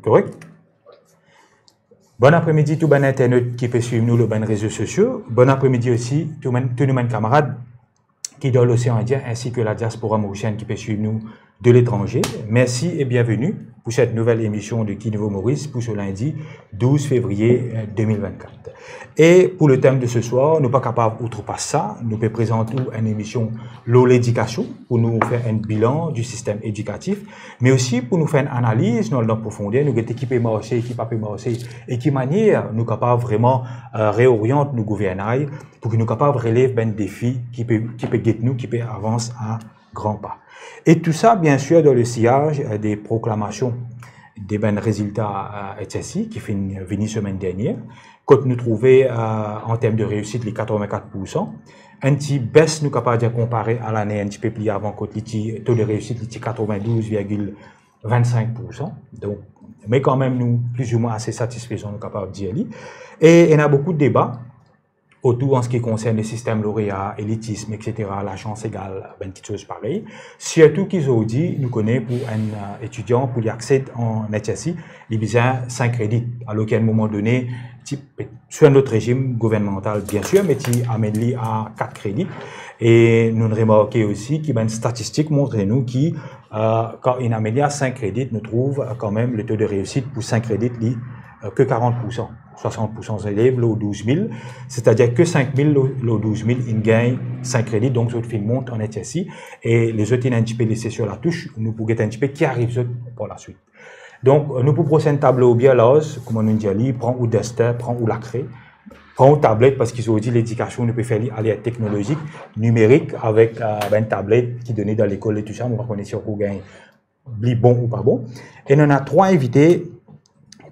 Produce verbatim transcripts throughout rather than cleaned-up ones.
Korek? Bon apremidi tou bann internet ki pe swiv nou lor bann rezo sosio. Bon apremidi osi tou bann, tou nou bann kamarad ki dan Losean Indien ainsi que la diaspora mauricienne ki pe swiv nou de l'étranger. Merci et bienvenue pour cette nouvelle émission de Ki Nouvo Moris pour ce lundi douze février, euh, deux mille vingt-quatre. E pou le thème de ce soir, nou pa kapav outrepas sa, nou pe prezant ou enn emision lor ledikasion pou nou fer enn bilan du système éducatif, me osi pou nou fer enn analiz, nou al dan profonder, nou gete ki pe marse, ki pa pe marse, e ki manier nou kapav vreman, euh, reoriant nou gouvernay pou ki nou kapav relev bann defi ki pe, ki pe get nou, ki pe avans a gran pa. E tou sa, bien sir, dan le siyaz, euh, de proklamasion de bann rezilta, euh, H S C ki finn vini semenn dernier, kot nou trouve, euh, an term de reysit, li katrevin-kat poursan. Enn ti bes, nou kapav dir, konpare a lane enn tipe pli avan, kot li ti, to de reysit, li ti katrevin-douz virgil vinn-sink poursan. Donk, me kanmem, nou plizoumwin ase satisfezan, nou kapav dir li. E ena boukou deba otour an se ki konsern le sistem lorea, elitism, et cetera, lazans egal, bann kiksoz parey. Sirtou ki zordi, nou kone pou enn, euh, etidian, pou li aksed an H S C, li bizin sink kredit. Alor ki a enn moman done, ti, sou enn lot rezim gouvernmantal, bien sir, me ti amenn li a kat kredit. E nou remarke osi ki bann statistik montre nou ki, euh, kan inn amenn li a sink kredit, nou trouv, euh, kanmem le to de reysit pou sink kredit, li, euh, ke karant poursan. Swasant poursan zelev lor douz mil, setadir ke sink mil lor, lor douz mil inn gagn sink kredit, donk zot finn mont an H S C, e lezot inn enn tipe lese sir latouch, nou pou get enn tipe ki ariv zot par laswit. Donk, nou pou pros enn tablo bien larz, kouma nou dir li, pran ou destin, pran ou lakre, pran ou tablet, parski zordi ledikasion, nou pe fer li aler teknolozik, nimerik, avek, euh, bann tablet ki done dan lekol e tou sa, mo pa kone si ou gagn li bon ou pa bon. E nou ena trwa invite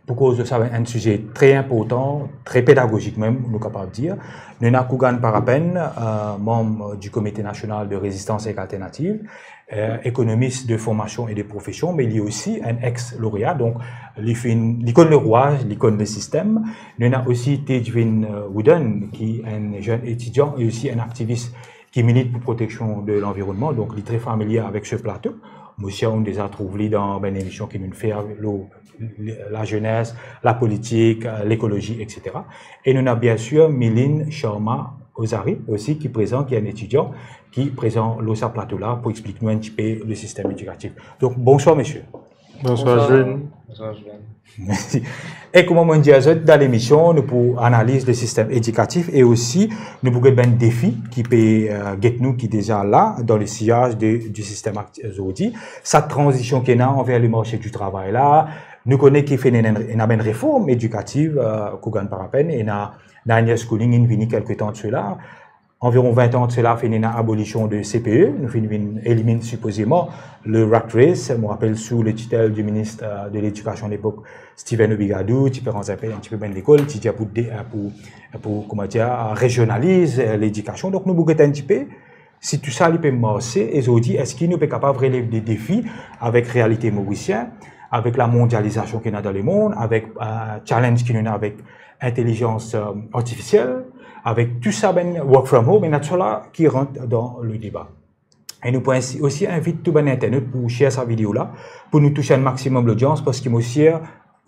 pou koz de sa, enn size tre inportan, tre pedagozik mem, nou kapav dir. Nou ena Kougan Parapen, euh, manm du Comité National de Résistance et Alternative, euh, ekonomis de formasion e de profesion, me li osi enn ex-lorea, donk li finn, li konn lerwaz, li konn lesistem. Nou ena osi Tejvin, euh, Wooden, ki enn zenn etidian e osi enn aktivis ki milit pou proteksion de lanvironnman, donk li tre familie avek se plato. Mo sir ou'nn deza trouv li dan bann emision ki nou'nn fer lor lazenes, lapolitik, lekolozi, et cetera. E nou ena bien sir Milind Sharma Ozari osi ki prezan, ki enn etidian ki prezan lor sa plato la pou explik nou enn tipe lesistem edikatif. Donk, bonswar, mesie. Bonswar, Jules. Bonswar, Jules. Mersi. E kouma mo dir zot, dan lemision, nou pou analiz lesistem edikatif e osi nou pou get bann defi ki pe, euh, get nou, ki deza la dan lesiyaz de, du sistem akti-, zordi. Sa tranzision ki ena anver lemarse du travay la, nou kone ki finn ena, ena bann reform edikatif, euh, Kougan Parapen, ena Nine Year Schooling inn vini kelke tan de sela. Anviron vin tan de sela, finn ena abolision de C P E, nou finn vinn eliminn sipozeman le rat race. Mo rapel sou letitel du minis, euh, de ledikasion alepok, Steven Obigadou, ti pe rann enn tipe bann lekol, ti dir pou de-, euh, pou, pou, kouma dir, rezionaliz, euh, ledikasion. Donk nou pou get enn tipe si tou sa li pe marse, e zordi, eski nou pe kapav relev de defi avek realite morisien, avek lamondializasyon ki ena dan lemond, avek, euh, challenge ki nou ena avek intelizans, euh, artifisiel, avek tou sa bann work from home, ena tou sa la ki rant dan le deba. E nou pou insi, osi invit tou bann internet pou share sa video la, pou nou touse enn maximum lodians, parski mo sir,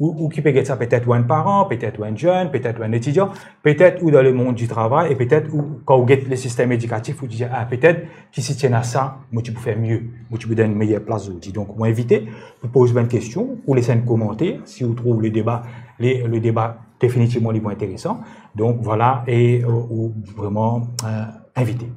ou, ou ki pe get sa, petet ou enn paran, petet ou enn zenn, petet ou enn etidian, petet ou dan lemond di travay, e petet ou, kan ou get lesistem edikatif, ou dir, ah, petet ki si ti ena sa, mo ti pou fer mie, mo ti pou dan enn meyer plas zordi. Donk, mo invite pou poz bann kestion, ou les enn komanter, si ou trouv le deba, le, le deba definitivman li pou interesan. Donk, vwala, e, euh, ou vreman, euh, invite.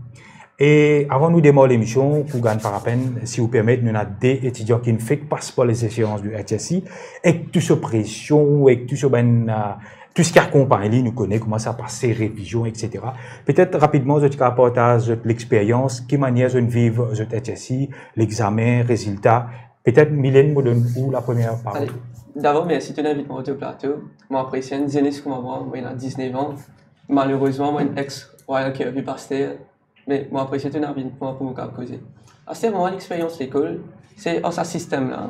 E avan nou demar lemision, Kougan Parapen, si ou permet, nou ena de etidian ki fek pas par lezexeryans de H S C, ek tou so presion, ek tou so bann, euh, tou seki akonpagn li, nou kone kouma sa pase, revizion, et cetera. Petet rapidman, zot ti kapav partaz zot lexperyans, ki manier zot viv zot H S C, lexame, rezilta. Petet, Milind, mo donn ou la premie parol. Ale, dabor, mersi to'nn invit mwa lor to plato. Mo apresie enn zenes kouma mwa, mo ena diznef an. Malerezman, mo enn ex Royal Kirby Pasteur. Me mo apresie to'nn invit mwa pou mo kapav koze. Aster, mo lexperyans lekol, se ar sa sistem la,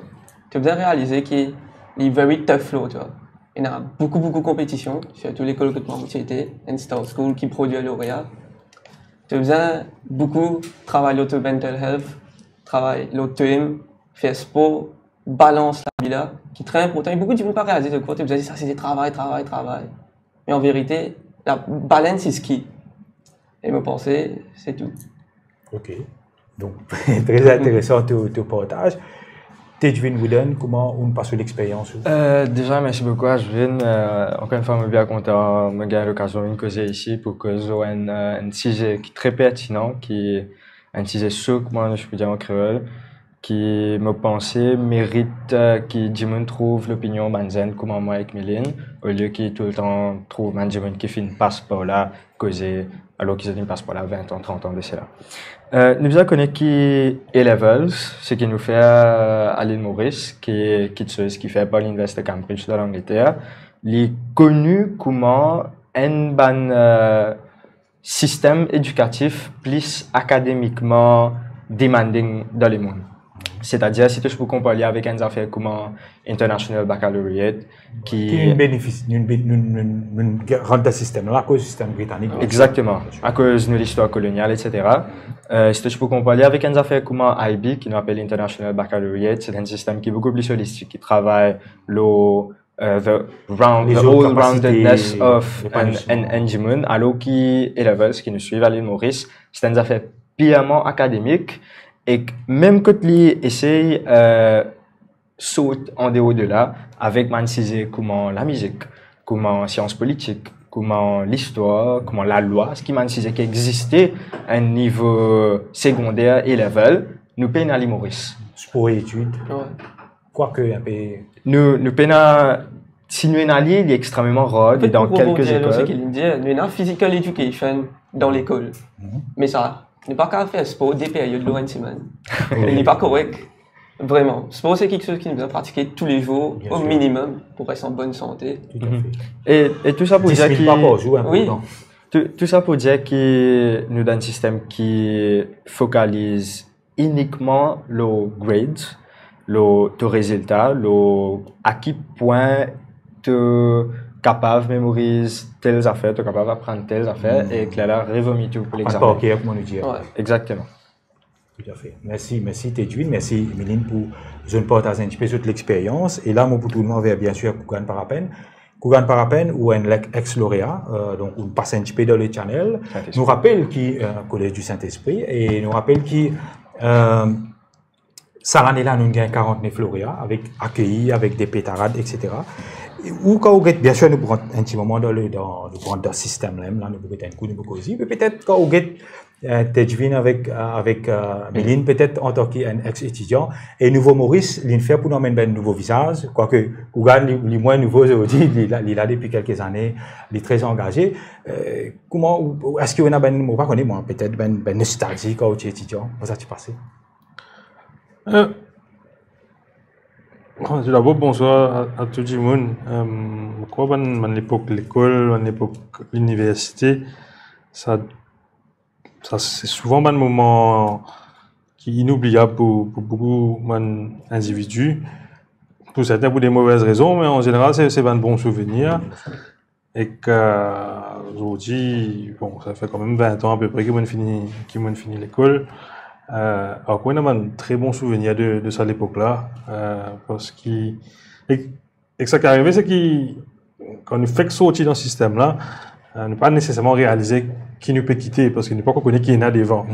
to bizin realize ki li very tough lor twa. Ena boukou, boukou konpetision, sirtou lekol kot mwa mo ti ete, enn star school ki prodwir lorea. To bizin boukou travay lor to mental health, travay lor twa-mem, fer spor, balans lavi la, ki tre inportan. E boukou dimoun pa realize, zot krwar to bizin zis asize travay, travay, travay. Me an verite, la balance is key. E mo panse, se tou. Ok. Donk, tre interesan to, to partaz. Tedwin Wooden, kouma ou pas so lexperyans ou? Euh, déjà, merci beaucoup, Ashwin. Euh, encore une fois, je suis bien content de gagner l'occasion de causer ici pour causer un, euh, un sujet qui est très pertinent, qui est un sujet chaud, comment je peux dire en créole, ki mo panse merit, euh, ki dimoun trouv lopinion bann zenn kouma mwa ek Milin, olie ki toultan trouv bann dimoun ki finn pas par la, koze, alor ki zot inn pas par la vin an, trant an de sela. Euh, nou bizin kone ki A-levels, seki nou fer, euh, a Lil Moris, ki, kiksoz ki fer par Liniversite Cambridge dan Langleter, li koni kouma enn bann, euh, sistem edikatif plis akademikman demanding dan lemond. Setadir, si to ti pou konpar li avek enn zafer kouma International Baccalaureate, ki... Ki nou benefisi, nou, nou, nou, nou rant dan sistem la, akoz sistem britanik. Exactement, akoz nou listwar kolonial, et cetera. Euh, si to ti pou konpar li avek enn zafer kouma I B, ki nou apel International Baccalaureate, se enn sistem ki boukou pli solistik, ki travay lor, euh, the round, the Lezot whole roundedness kapasite, of an, epanisman. An, an dimoun, alor ki A-levels ki nou swiv a Lil Moris, se enn zafer pirman akademik, e mem kot li esey, euh, sort andeor de la, avek bann size kouma lamizik, kouma sians politik, kouma listwar, kouma lalwa, seki bann size ki existe a nivo segonder, A-level, nou pena Lil Moris. Spor etid, Ouais. kwake enpe... Nou, nou pena, si nou ena li, li extrememan rar, li dan kelke lekol. Nou ena physical education dan lekol. Me sa, nou pa kapav fer spor de peryod lor enn semenn. E li pa korek. Vreman. Spor, se kiksoz ki nou bizin pratike toulezour, Bien o sûr. minimum, pou res an bonn sante. Toutafe. E, e tou sa pou Dis dir minit ki... par par zour, Oui. Inportan. Tou, tou sa pou dir ki nou dan enn sistem ki fokaliz inikman lor grades, lor to rezilta, lor a ki pwin to kapav memoriz tel zafer, to kapav aprann tel zafer, e ki la revomi tou pou Aprann legzamin. par ker, kouma nou dir. Ouais. Exactement. Toutafe. Mersi, mersi Tedwin, mersi Milin pou zot partaz enn tipe zot lexperyans. E la, mo pou tourn mwa ver, bien sûr, Kougan Parapen. Kougan Parapen, ou enn ex-lauréat, euh, donk ou pas enn tipe dan le channel. Saint-Esprit. Nou rapel ki, euh, Collège du Saint-Esprit, e nou rapel ki, euh, sa lane la, nou gagn karant-nef lauréat, avek akeyi, avek de petarad, et cetera. Ou kan ou get, bien sûr, nou pran enn ti moman dan le, dan, nou pran dan sistem la mem, la, nou pou get enn kou, nou pou koze. Me petet kan ou get, euh, Tedwin avek, euh, avek, euh, Milin, petet antan ki enn ex-etidian, e nouvo Moris, li fer pou nou amenn bann nouvo vizaz, kwake Kougan, li, li mwin nouvo zordi, li la, li la depi kelke zane, li tre angaze. Euh, kouma ou, ou, eski ou ena bann, mo pa kone mwa, petet bann, bann nostalzi kan ou ti etidian, kouma sa ti pase? Euh, bon, tou dabor, bonswar a, a tou dimoun. Euh, mo krwar bann, bann lepok lekol, bann lepok liniversite, sa, sa se souvan bann moman ki inoubliab pou, pou boukou bann individi. Pou serten, pou de movez rezon, me an zeneral, se, se bann bon souvenir. Ek, euh, zordi, bon, sa fer kanmem vin an apepre ki mo'nn fini, ki mo'nn fini lekol. Euh, ankor ena bann tre bon souvenir de, de sa lepok la, euh, parski, ek, ek sa ki arive, se ki kan nou fek sorti dan sistem la, euh, nou pa neseserman realize ki nou pe kite, parski nou pa kone ki ena devan.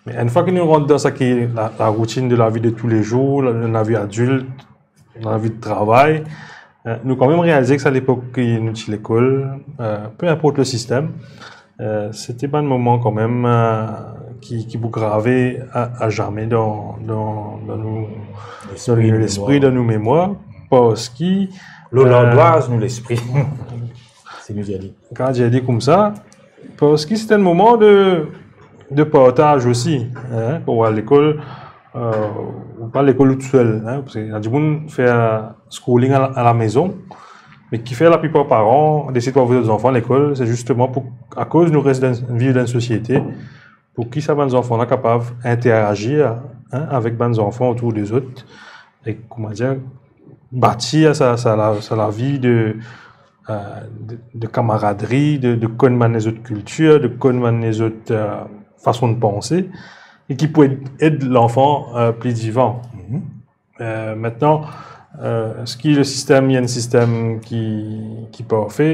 Me enn fwa ki nou rant dan sa ki la, la routine de la vie de tous les jours, la, la vie adulte, dan lavi de travay, euh, nou kanmem realize ki sa lepok ki nou ti lekol, euh, peu importe le système, euh, se ti bann moman kanmem, euh, ki, ki pou grave a, a zame dan, dan, dan nou, dan nou lespri, dan nou memwar, parski, Lor landwaz nou lespri. Si nou dir li. Kan dir li koumsa, parski se enn moman de, de partaz osi, hein, kan ou al lekol, euh, ou pa lekol ou tousel, hein, parski ena dimoun fer schooling a la, a la maison, me ki fer laplipar paran desid pa avoy zot zanfan lekol, se zisteman pou, akoz nou res dan, viv dan enn sosiete, pou ki sa bann zanfan la kapav interazir, hein, avek bann zanfan otour de zot, e, kouma dir, batir sa, sa la, sa lavi de, euh, de, de kamaradri, de, de konn bann lezot kiltir, de konn bann lezot, euh, fason de panse, e ki pou ed, ed lanfan, euh, pli divan. Euh, maintenant, euh, eski le sistem, li enn sistem ki, ki parfe?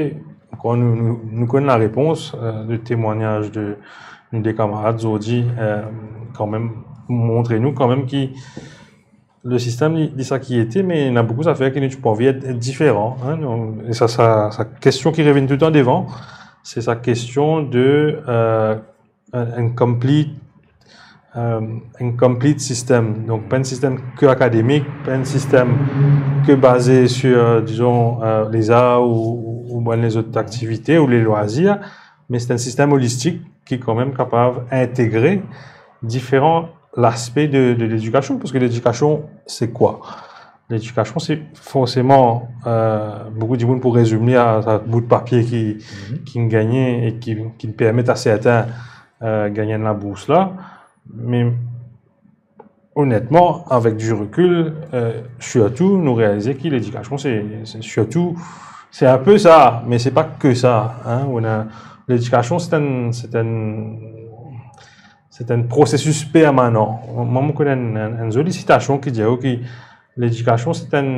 Ankor, nou, nou, nou konn larepons, euh, de temwagnaz de nou de kamarad zordi, euh, kanmem, montre nou kanmem ki le sistem, li, li sa ki ete, me ena boukou zafer ki nou ti pou anvi et, et diferan, hein, nou, e sa, sa, sa kestion ki revinn toultan devan, se sa kestion de, euh, un, un complete, euh, un complete system. Donk, pa enn sistem ke akademik, pa enn sistem ke baze sur, euh, dizon, euh, lezar ou, ou, ou bann lezot aktivite ou le lwazir, me se enn sistem olistik ki kanmem kapav integre diferan laspe de, de ledikasion, parski ledikasion, se kwa? Ledikasion, se forseman, euh, boukou dimoun pou rezim li a sa bout papie ki, Mhm. ki gagne e ki, ki permet a sertin, euh, gagn enn labours la. Me onetman, avek di rekil, euh, sirtou, nou realize ki ledikasion, se, se sirtou, se inpe sa, me se pa ke sa, hein. Ou ena, ledikasion, se enn, se enn, se enn prosesis permanan. Mwa, mo konn enn, enn, enn zoli sitasion ki dir ki ledikasion, se enn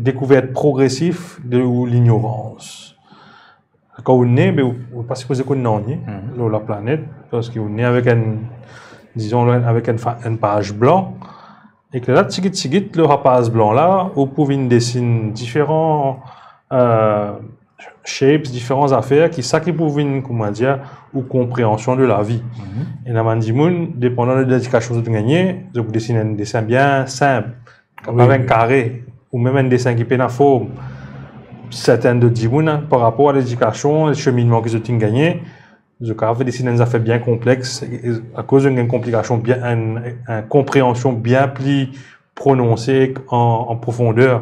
dekouvert progresif de ou lignorans. Kan ou ne, be, ou, ou pa sipoze konn nanye Mhm. lor laplanet, parski ou ne avek enn, dizon, avek enn fa-, enn paz blan, e ki la, tigit, tigit, lor sa paz blan la, ou pou vinn desin diferan, euh, shapes, diferan zafer, ki sa ki pou vinn, kouma dir, ou konpreansion de lavi. Mhm. Ena bann dimoun, depandan de ledikasion zot gagne, zot pou desin enn desin bien sinp, Wi, kapav enn wi. kare, ou mem enn desin ki pena form. Sertin dot dimoun, hein, par rapor a ledikasion, seminnman ki zot inn gagne, zot kapav desin enn zafer bien konplex, e, e, akoz zot ena enn konplikasion bien, enn, enn konpreansion bien pli prononse an, an profonder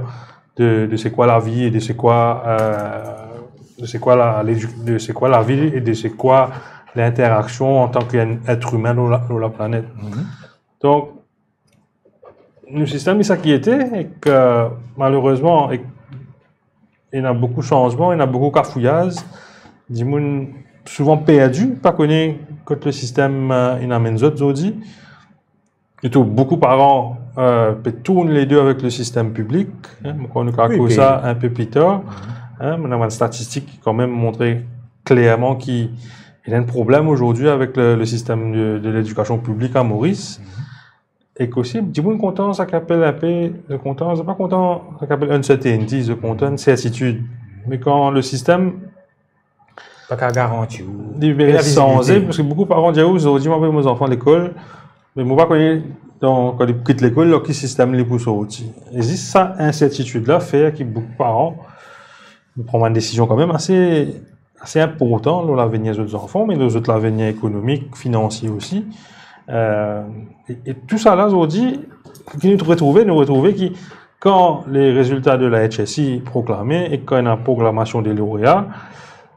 de, de se kwa lavi e de se kwa, euh, de se kwa la, ledik-, de se kwa lavi e de se kwa linteraksion antan ki enn et imin lor la, lor laplanet. Mhm. Donk, nou sistem, li sa ki ete, e ki, malerezman, e, ena boukou sanzman, ena boukou kafouyaz, dimoun souvan perdi, pa kone kot le sistem, euh, inn amenn zot zordi. E tou, boukou paran, euh, pe tourn le do avek le sistem piblik, hein, mo krwar nou kapav Wi, koz pe sa enpe pli tar, Mhm. hein, me nou ena bann statistik ki kanmem montre klerman ki ena enn problem azordi avek le, le sistem de, de ledikasion piblik a Moris. Mhm. E ki osi, dimoun kontan sa ki apel enpe, zot kontan, zot pa kontan sa ki apel uncertainty, zot kontan enn sertitid. Me kan le sistem Pa kapav garanti ou. Li pe ena res sanze, vizibilite. Parski boukou paran dir, "Ou, zordi, mo avoy mo zanfan lekol, me mo pa kone, dan, kan li kit lekol, dan ki sistem li pou sorti." E zis sa insertitid la fer ki boukou paran, nou pran bann desizion kanmem ase, ase inportan lor lavenir zot zanfan, me lor zot lavenir ekonomik, finansie osi. Euh, e, e tousala, zordi, ki nou retrouve, nou retrouve ki kan le rezilta de la H S C proklame e kan ena proklamasion de lorea,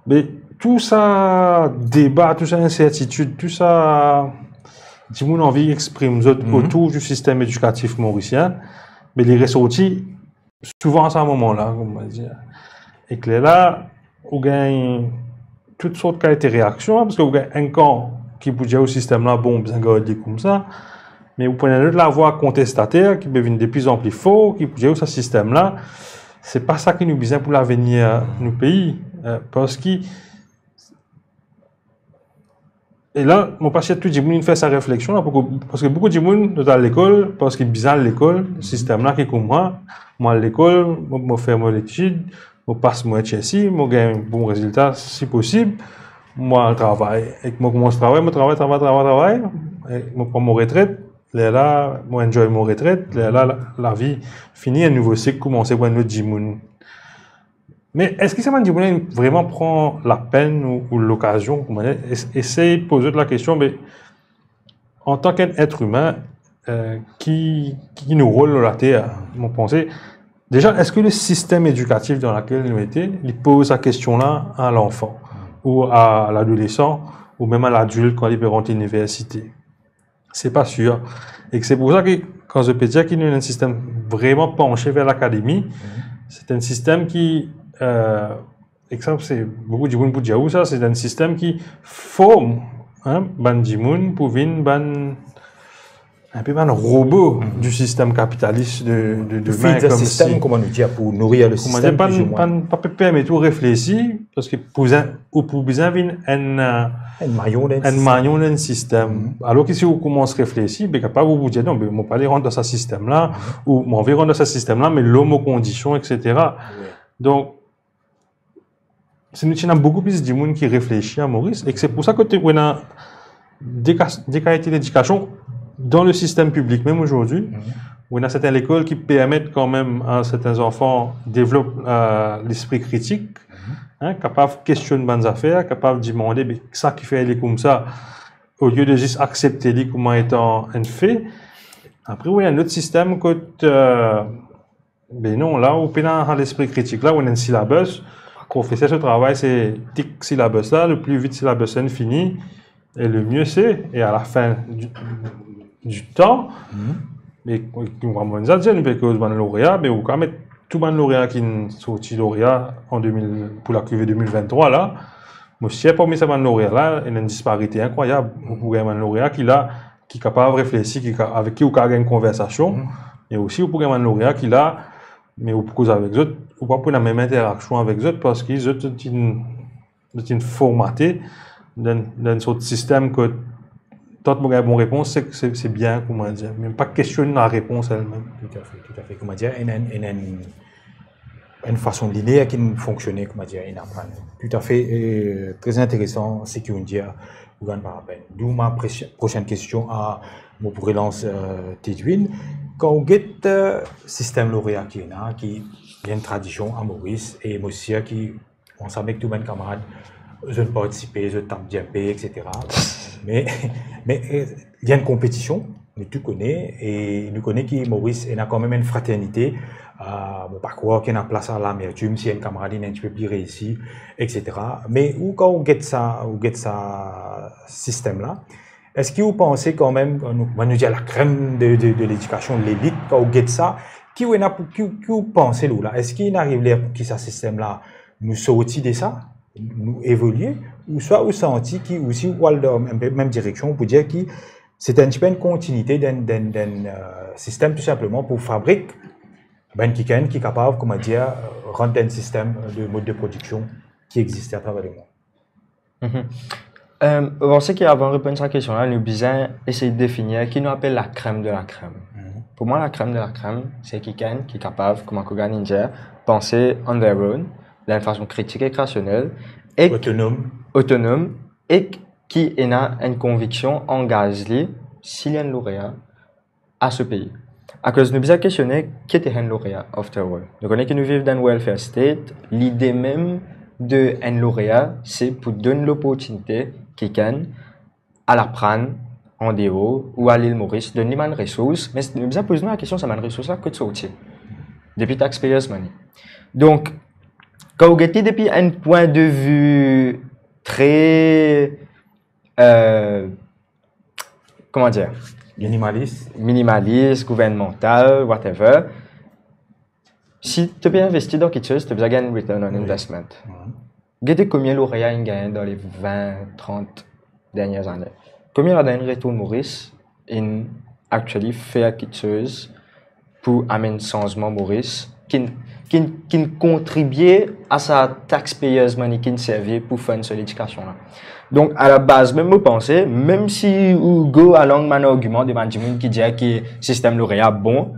be, tou sa deba, tou sa insertitid, tou sa dimoun anvi exprim zot Mhm. otour di sistem edikatif morisien, be, li resorti souvan a sa moman la, kouma dir. E ki lerla, ou gagn tou sort kalite reaksion, parski ou gagn enn kan ki pou dir ou sistem la bon, bizin gard li koumsa, me ou pou ena enn lot lavwa kontestater ki pe vinn de pli an pli for, ki pou dir ou sa sistem la, se pa sa ki nou bizin pou lavenir nou pei, euh, parski, e la, mo pa sir tou dimoun inn fer sa refleksion la, parski, parski boukou dimoun, zot al lekol, parski bizin al lekol, sistem la ki kouma, mo al lekol, mo, mo fer mo letid, mo pas mo H S C, mo gagn bon rezilta, si posib, mo al travay. Ek mo koumans travay, mo travay, travay, travay, travay, e mo pran mo retret, lerla, mo enjoy mo retret, lerla, la, lavi fini, enn nouvo sik koumanse pou enn lot dimoun. Me eski sa bann dimoun la vreman pran lapenn ou, ou lokazion, kouma dir, es-, esey poz zot lakestion, be, antan ki enn et imin, euh, ki, ki nou rol lor later? Mo panse, deza, eski le sistem edikatif dan lakel nou ete, li poz sa kestion la a lanfan, ou a ladolesan, ou mem a ladilt kan li pe rant liniversite? Se pa sir. E se pou sa ki, kan zot pe dir ki nou ena enn sistem vreman panse ver lakademi, Mhm. se enn sistem ki, euh, e sa, se boukou dimoun pou dir ou sa, se enn sistem ki form, hein, bann dimoun pou vinn bann, inpe bann robo di sistem kapitalis de, de, de To feed the system, kouma nou dir, pou nourir le sistem, pa, pa pe permet ou reflesi, parski pou bizin, ou pou bizin vinn enn, enn mayon dan enn sistem. Alor ki si ou koumans reflesi, be kapav ou pou dir, non, be mo pa le rant dan sa sistem la, ou mo anvi rant dan sa sistem la, me lor mo kondision, etsetera. Donk, si nou ti ena boukou plis dimoun ki reflesi a Moris, e se pou sa ki ena de ka-, de kalite ledikasion dan le sistem piblik mem azordi, ou ena sertin lekol ki permet kanmem a sertin zanfan devlop, euh, lespri kritik, hein, kapav kestionn bann zafer, kapav dimande, be, sa ki fer li koumsa, olie de zis aksepte li kouma etan enn fe. Apre, ou ena enn lot sistem kot, euh, be non, la ou pena lespri kritik la, ou ena enn silabus. Profeser so travay se tik silabus la, le pli vit silabus la inn fini, e le mie se, e a la fin di, di tan, me kouma mo dir, nou pe koz bann lorea, me ou kapav met tou bann lorea ki sorti lorea an de mil, pou lakive de mil venntrwa la, mo sir parmi sa bann lorea la, ena enn disparite inkrwayab. Ou pou gagn bann lorea ki la, ki kapav reflesi, ki ka-, avek ki ou kapav gagn konversasion, me osi ou pou gagn bann lorea ki la, me ou pou koz avek zot, ou pa pou ena mem interaksion avek zot, parski zot, zot inn, zot inn formate dan, dan enn sort sistem ki, tant mo gagn bon repons, se, se, se bien, kouma dir, me pa kestionn larepons elmem. Toutafe, toutafe. Kouma dir, ena, ena, ena enn fason liner ki nou fonksione, kouma dir, inn aprann. Toutafe, euh, tre interesan seki ou dir, Ougan Parapen. Donk, mo prosi-, prosenn kestion a, mo pou relans, euh, Tedwin. Kan ou get, euh, sistem lorea ki ena, ki enn tradision a Moris, e mo sir ki ansam ek tou bann kamarad, zot partisipe, zot tap djembe, etsetera. Me, me, euh, li enn konpetision, nou tou kone, e nou kone ki Moris ena kanmem enn fraternite, euh, mo pa krwar ki ena plas a lamertim si enn kamarad inn enn tipe pli reisi, etsetera. Me ou, kan ou get sa, ou get sa sistem la, eski ou panse kanmem, nou, nou dir lakrem de, de, de ledikasion, lelit, kan ou get sa, ki ou ena pou, ki, ki ou panse lor la? Eski inn ariv ler pou ki sa sistem la, nou sorti de sa, nou evolie, ouswa ou santi ki osi ou al dan mem, mem direksion, pou dir ki se enn tipe enn kontinite dan, dan, dan, euh, sistem tou sinpleman pou fabrik bann kikenn ki kapav, kouma dir, rant dan enn sistem de mod de prodiksion ki existe atraver lemond? Mhm. Euh, mo panse ki avan reponn sa kestion la, nou bizin esey definir ki nou apel lakrem de lakrem. Mhm. Pou mwa, lakrem de lakrem, se kikenn ki kapav, kouma Ougan inn dir, panse on their own, dan enn fason kritik ek rasionel, ek otonom. Otonom, ek ki ena enn konviksion angaz li, si li enn lorea, a so pei. Akoz nou bizin kestione ki ete enn lorea, after all. Nou kone ki nou viv dan enn welfare state, lide mem de enn lorea, se pou donn loportinite kikenn al aprann andeor ou al Lil Moris, donn li bann resours, me nou bizin poz nou lakestion, sa bann resours la kot sorti? Depi taxpayers money. Donk, kan ou get li depi enn pwin de vi tre, euh, kouma dir? Minimalis. Minimalis, gouvernmantal, whatever. Si to pe investi dan kiksoz, to bizin gagn return on investment. Mhm. Gete konbien lorea inn gagne dan le vin, trant dernie zane. Konbien ladan inn retourn Moris, inn actually fer kiksoz pou amenn sanzman Moris, ki, ki, ki kontribie a sa taxpayers money ki servi pou fund so ledikasion la. Donk, a la baz mem, mo panse, mem si ou go along bann argiman de bann dimoun ki dir ki sistem lorea bon,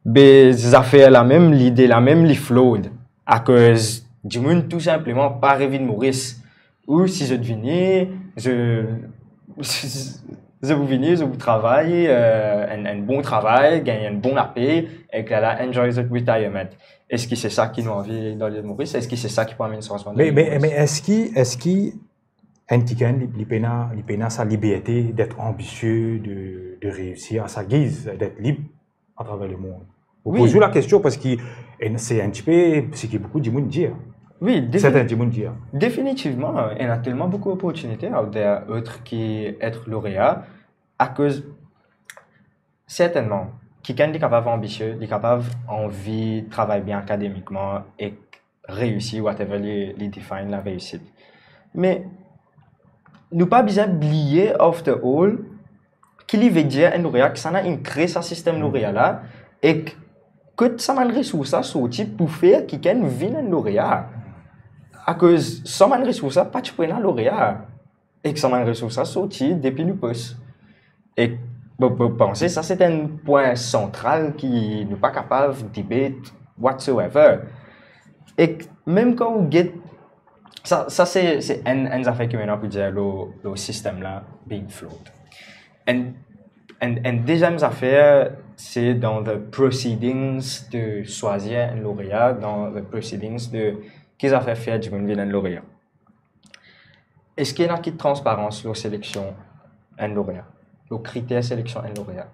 be zafer la mem, lide la mem, li flawed. Akoz dimoun tou sinpleman pa revinn Moris. Ou si zot vini, zot, zot pou vini, zot pou travay, euh, enn, enn bon travay, gagn enn bon lape, ek la la enjoy zot retirement. Eski se sa ki nou anvi dan Lil Moris? Eski se sa ki pou amenn sanzman dan Lil Moris? Me, me, me eski, eski enn kikenn, li, li pena, li pena sa liberte d'être ambitieux, de, de réussir à sa guise, d'être libre à travers le monde? Ou poz ou lakestion parski, e, se enn tipe seki boukou dimoun dir. Wi, sertin dimoun dir. Definitivman, ena telman boukou loportinite out there, otre ki et lorea, akoz, sertennman, kikenn li kapav anbisie, li kapav anvi travay bien akademikman ek reisi, whatever li, li define lareisit. Me nou pa bizin bliye, after all, ki li ve dir enn lorea, kisannla inn kre sa sistem lorea la, ek kot sa bann resours la sorti pou fer kikenn vinn enn lorea. Akoz san bann resours la, pa ti pou ena lorea. Ek sa bann resours la sorti depi nou pos. Ek mo, mo panse sa se enn pwin santral ki nou pa kapav debate whatsoever. Ek mem kan ou get, sa, sa se, se enn, enn zafer ki mo ena pou dir lor, lor sistem la being flawed. Enn, enn, enn deziem zafer, se dan the proceedings de swazir enn lorea, dan the proceedings de ki zafer fer dimoun vinn enn lorea. Eski ena ki transparans lor seleksion enn lorea, lor kriter seleksion enn lorea?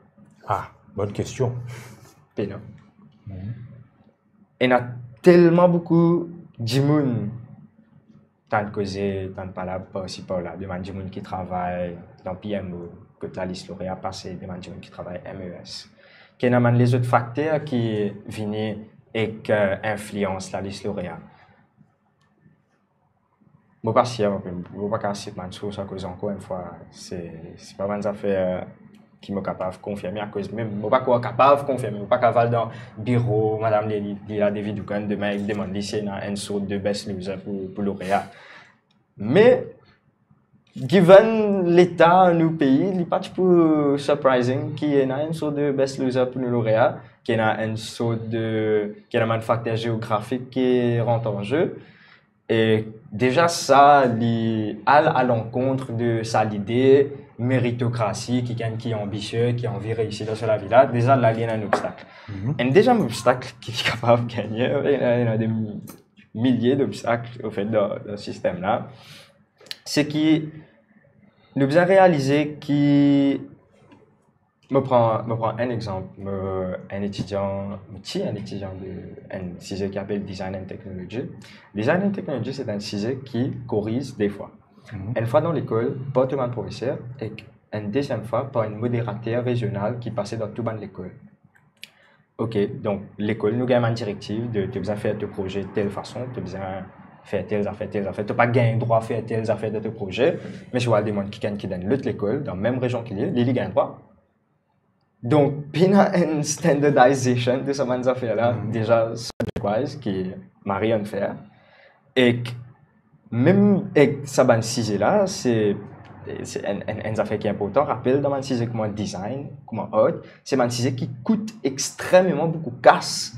Ah, bonn kestion. Pena. Ena telman boukou dimoun, tann koze, tann palab parsi parla, de bann dimoun ki travay dan P M O, kot lalis lorea pase, de bann dimoun ki travay M E S. Ki ena bann lezot fakter ki vini ek, eh, inflians lalis lorea. Mo pa sir, mo, mo pa kapav sit bann sours akoz, ankor enn fwa, se, se pa bann zafer ki mo kapav konfirme, akoz mem mo pa krwar kapav konfirme, mo pa kapav al dan biro Madam Lila, Lila David Dugan demin ek demann li si ena enn sort de best loser pou, pou lorea. Me, given leta nou pei, li pa ti pou surprising ki ena enn sort de best loser pou nou lorea, ki ena enn sort de, ki ena bann fakter zeografik ki rant an ze. E deza sa, li al a lankont de sa lide meritokrasi, kikenn ki anbisie, ki anvi reisi dan so lavi la, deza la, li ena enn obstak. Enn deziem obstak ki li kapav gagne, ena, ena de milie d'obstak, anfet, dan, dan sistem la, se ki nou bizin realize ki Mo pran, mo pran enn exanp, mo, enn etidian, mo ti enn etidian de enn size ki apel Design and Technology. Design and Technology, se enn size ki koriz de fwa. Enn fwa dan lekol, par to bann profeser, ek enn deziem fwa par enn moderater rezional ki pase dan tou bann lekol. Ok, donk lekol, nou gagn bann direktiv de, to bizin fer to proze tel fason, to bizin fer tel zafer, tel zafer, to pa gagn drwa fer tel zafer dan to proze, me si ou al demann kikenn ki dan lot lekol, dan mem rezion ki li, li, li gagn drwa. Donk, pena enn standardization de sa bann zafer la, deza subject-wise, ki mari unfair. Ek mem ek sa bann size la, se, se enn, enn, enn zafer ki inportan. Rapel, dan bann size kouma design, kouma art, se bann size ki kout extrememan boukou kas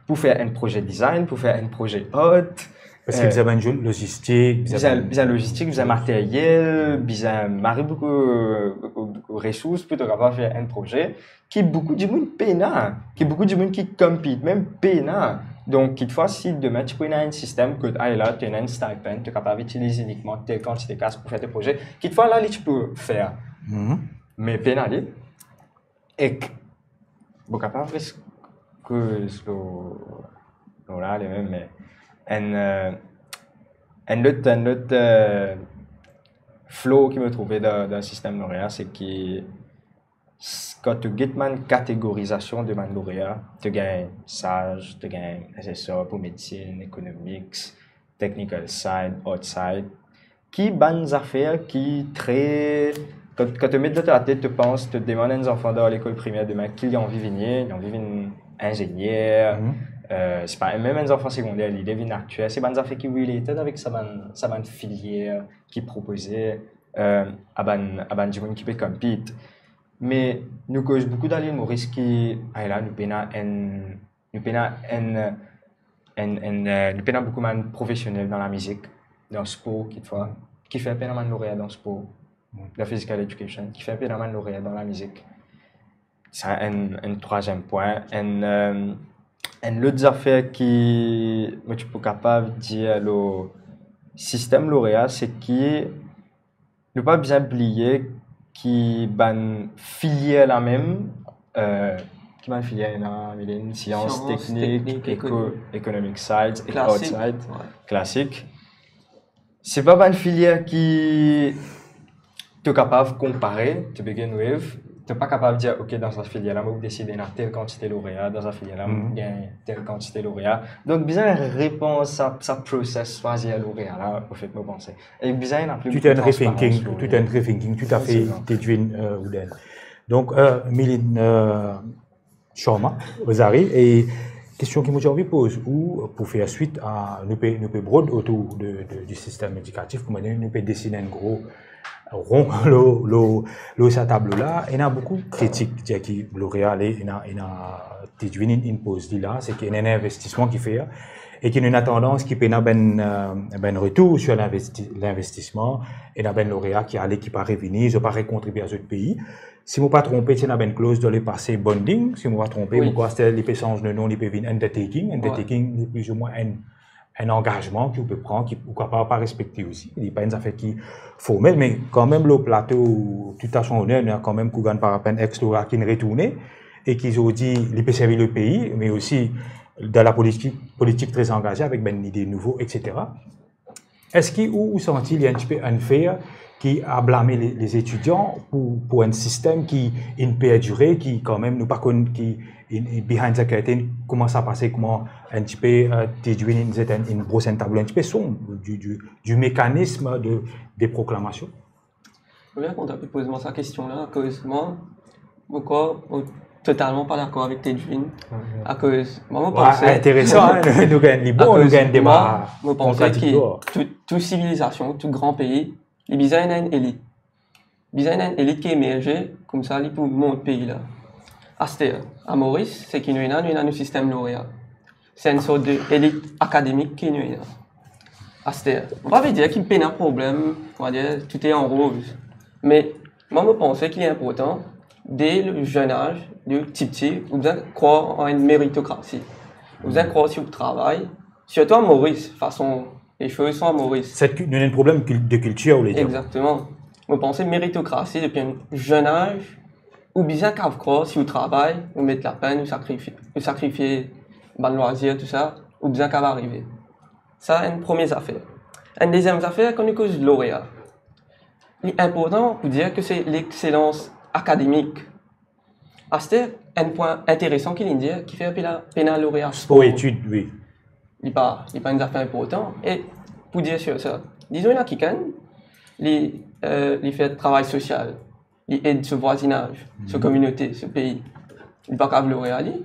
pou fer enn proze design, pou fer enn proze art. Paski bizin bann logistik, bizin, bizin logistik, bizin materyel, bizin mari boukou, boukou, boukou resours pou to kapav fer enn proze ki boukou dimoun pena, ki boukou dimoun ki compete mem pena. Donk, kitfwa, si demin ti pou ena enn sistem kot, ala, to ena enn stipend, to kapav itiliz inikman tel kantite kas pou fer to proze, kitfwa la, li ti pou fer. Me pena li. Ek, bon, kapav res koz lor, lor la, li mem, me enn, eh, enn lot, enn lot, eh, flaw ki mo trouve dan, dan sistem lorea, se ki s-, kan to get bann kategorizasion de bann lorea, to gagn saz, to gagn S S R pou medsin, economics, technical side, art side, ki bann zafer ki tre, kan, kan to met dan to latet, to pans, to demann enn zanfan dan lekol primer demin ki li anvi vini, li anvi vinn inzenier, eh, se pa, mem enn zanfan segonder, lide vinn aktier, se bann zafer ki related avek sa bann, sa bann filier ki propoze, eh, a bann, a bann dimoun ki pe compete. Me nou koz boukou dan Lil Moris ki, ala, nou pena enn, nou pena enn, enn, enn, eh, nou pena boukou bann profesionel dan lamizik, dan spor, kitfwa, kifer pena bann lorea dan spor, dan physical education, kifer pena bann lorea dan lamizik. Sa enn, enn trwaziem pwin. Enn, eh, enn lot zafer ki mo ti pou kapav dir lor sistem lorea, se ki nou pa bizin bliye ki bann filier la mem, eh, ki bann filier ena, Miline? Sians, teknik, eko-, economic side, ek art side, klasik. Se pa bann filier ki to kapav konpare, to begin with. To pa kapav dir, ok, dan sa filier la, mo pou deside ena tel kantite lorea, dan sa filier la, mo pou gagn tel kantite lorea. Donk, bizin repans sa, sa process swazir lorea la, anfet, mo panse. E bizin ena pli boukou transparans lor li. Tout enn rethinking, tout enn rethinking, toutafe, Tedwin, eh, Ouden. Donk, euh, Milind, euh, Sharma, Ozari, e kestion ki mo ti anvi poz ou pou fer swit a, nou pe, nou pe brod otour de, de, di sistem edikatif, kouma dir, nou pe desinn enn gro ron lor, lor, lor sa tablo la. Ena boukou kritik, dir ki L'Oréal, ena, ena Tedwin inn, inn poz li la, se ki ena enn investisman ki fer, e ki ena tandans ki pena bann, euh, bann retour sir linvesti-, linvestisman, ena bann L'Oréal ki ale, ki pa revini, zot pa rekontribie a zot pei. Si mo pa tronpe, ti ena bann kloz dan lepase bonding, si mo pa tronpe, wi, mo krwar aster li pe sanz le nom, li pe vinn undertaking. Wi. Undertaking, li plizoumwin enn, enn angazman ki ou pe pran, ki ou kapav pa respekte osi. Li pa enn zafer ki formel, me kanmem lor plato, tou a son oner, nou ena kanmem Kougan Parapen, ex-L'Oréal, ki retourne, e ki zordi, li pe servi lepei, me osi dan lapolitik, politik tre angaze avek bann lide nouvo, et cetera. Eski ou, ou santi li enn tipe unfair ki a blame le, lezetidian pou, pou enn sistem ki inn perdire, ki kanmem nou pa konn ki in, in behind the curtain, kouma sa pase, kouma enn tipe, euh, Tedwin inn zet enn, inn bros enn tablo enn tipe sonb di, di, di mekanism de, de proklamasion? Mo bien kontan ki poz mwa sa kestion la, akoz mwa, mo krwar, mo totalman pa dakor avek Tedwin. Wi, wi. Akoz mwa, mo panse, interesan, hein, nou gagn li bon, nou gagn deba kontradikter. Akoz mwa, mo panse ki tou, tou sivilizasion, tou gran pei, li bizin ena enn elit. Bizin ena enn elit ki emerze, koumsa li pou mont pei la. Aster, a Moris, seki nou ena, nou ena nou sistem L'Oréal. Se enn sort de elit akademik ki nou ena. Aster, mo pa ve dir ki pena problem, on va dire, tout est en rose. Me mwa, mo panse ki li inportan, de le jeune âge, de tipti, ou bizin krwar an enn meritokrasi. Ou bizin krwar si ou travay, sirtou a Moris, fason les choses sont a Moris. Seki nou ena enn problem kil-, de kiltir, ou le dir. Exactement. Mo panse meritokrasi depi enn jeune âge, ou bizin kav krwar si ou travay, ou met lapenn, ou sakrifie, ou sakrifie bann lwazir, tou sa, ou bizin kav arive. Sa enn premie zafer. Enn deziem zafer, kan nou koz L'Oréal, li inportan pou dir ki se lexselans akademik. Aster, enn pwin interesan ki li dir, kifer pena, pena L'Oréal spor. Spor etid, wi. Li pa, li pa enn zafer inportan. E pou dir sir sa, dizon ena kikenn, li, euh, li fer travay sosial, li ed so vwazinaz, so kominote, so pei. Li pa kav L'Oréal, li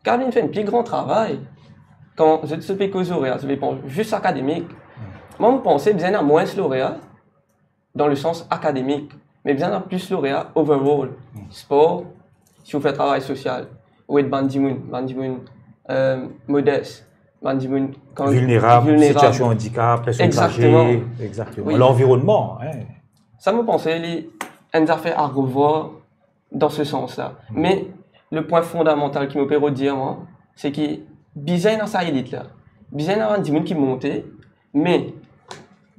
kav vinn fer enn pli gran travay. Kan zot, zot pe koz L'Oréal, zot pe pans zis akademik. Mwa, mo panse bizin ena mwins L'Oréal dan le sans akademik, me bizin ena plis L'Oréal overall. Spor, si ou fer travay sosial, ou ed bann dimoun, bann dimoun, euh, modes, bann dimoun kan vilnerab, vilnerab, sitiasion andikap, personn aze. Exactement. Exactement. Wi. Lanvironnman, hein. Sa, mo panse, li enn zafer a revwar dan se sans la. Me le pwin fondamantal ki mo pe redir mwa, se ki bizin ena sa elit la. Bizin ena bann dimoun ki monte, me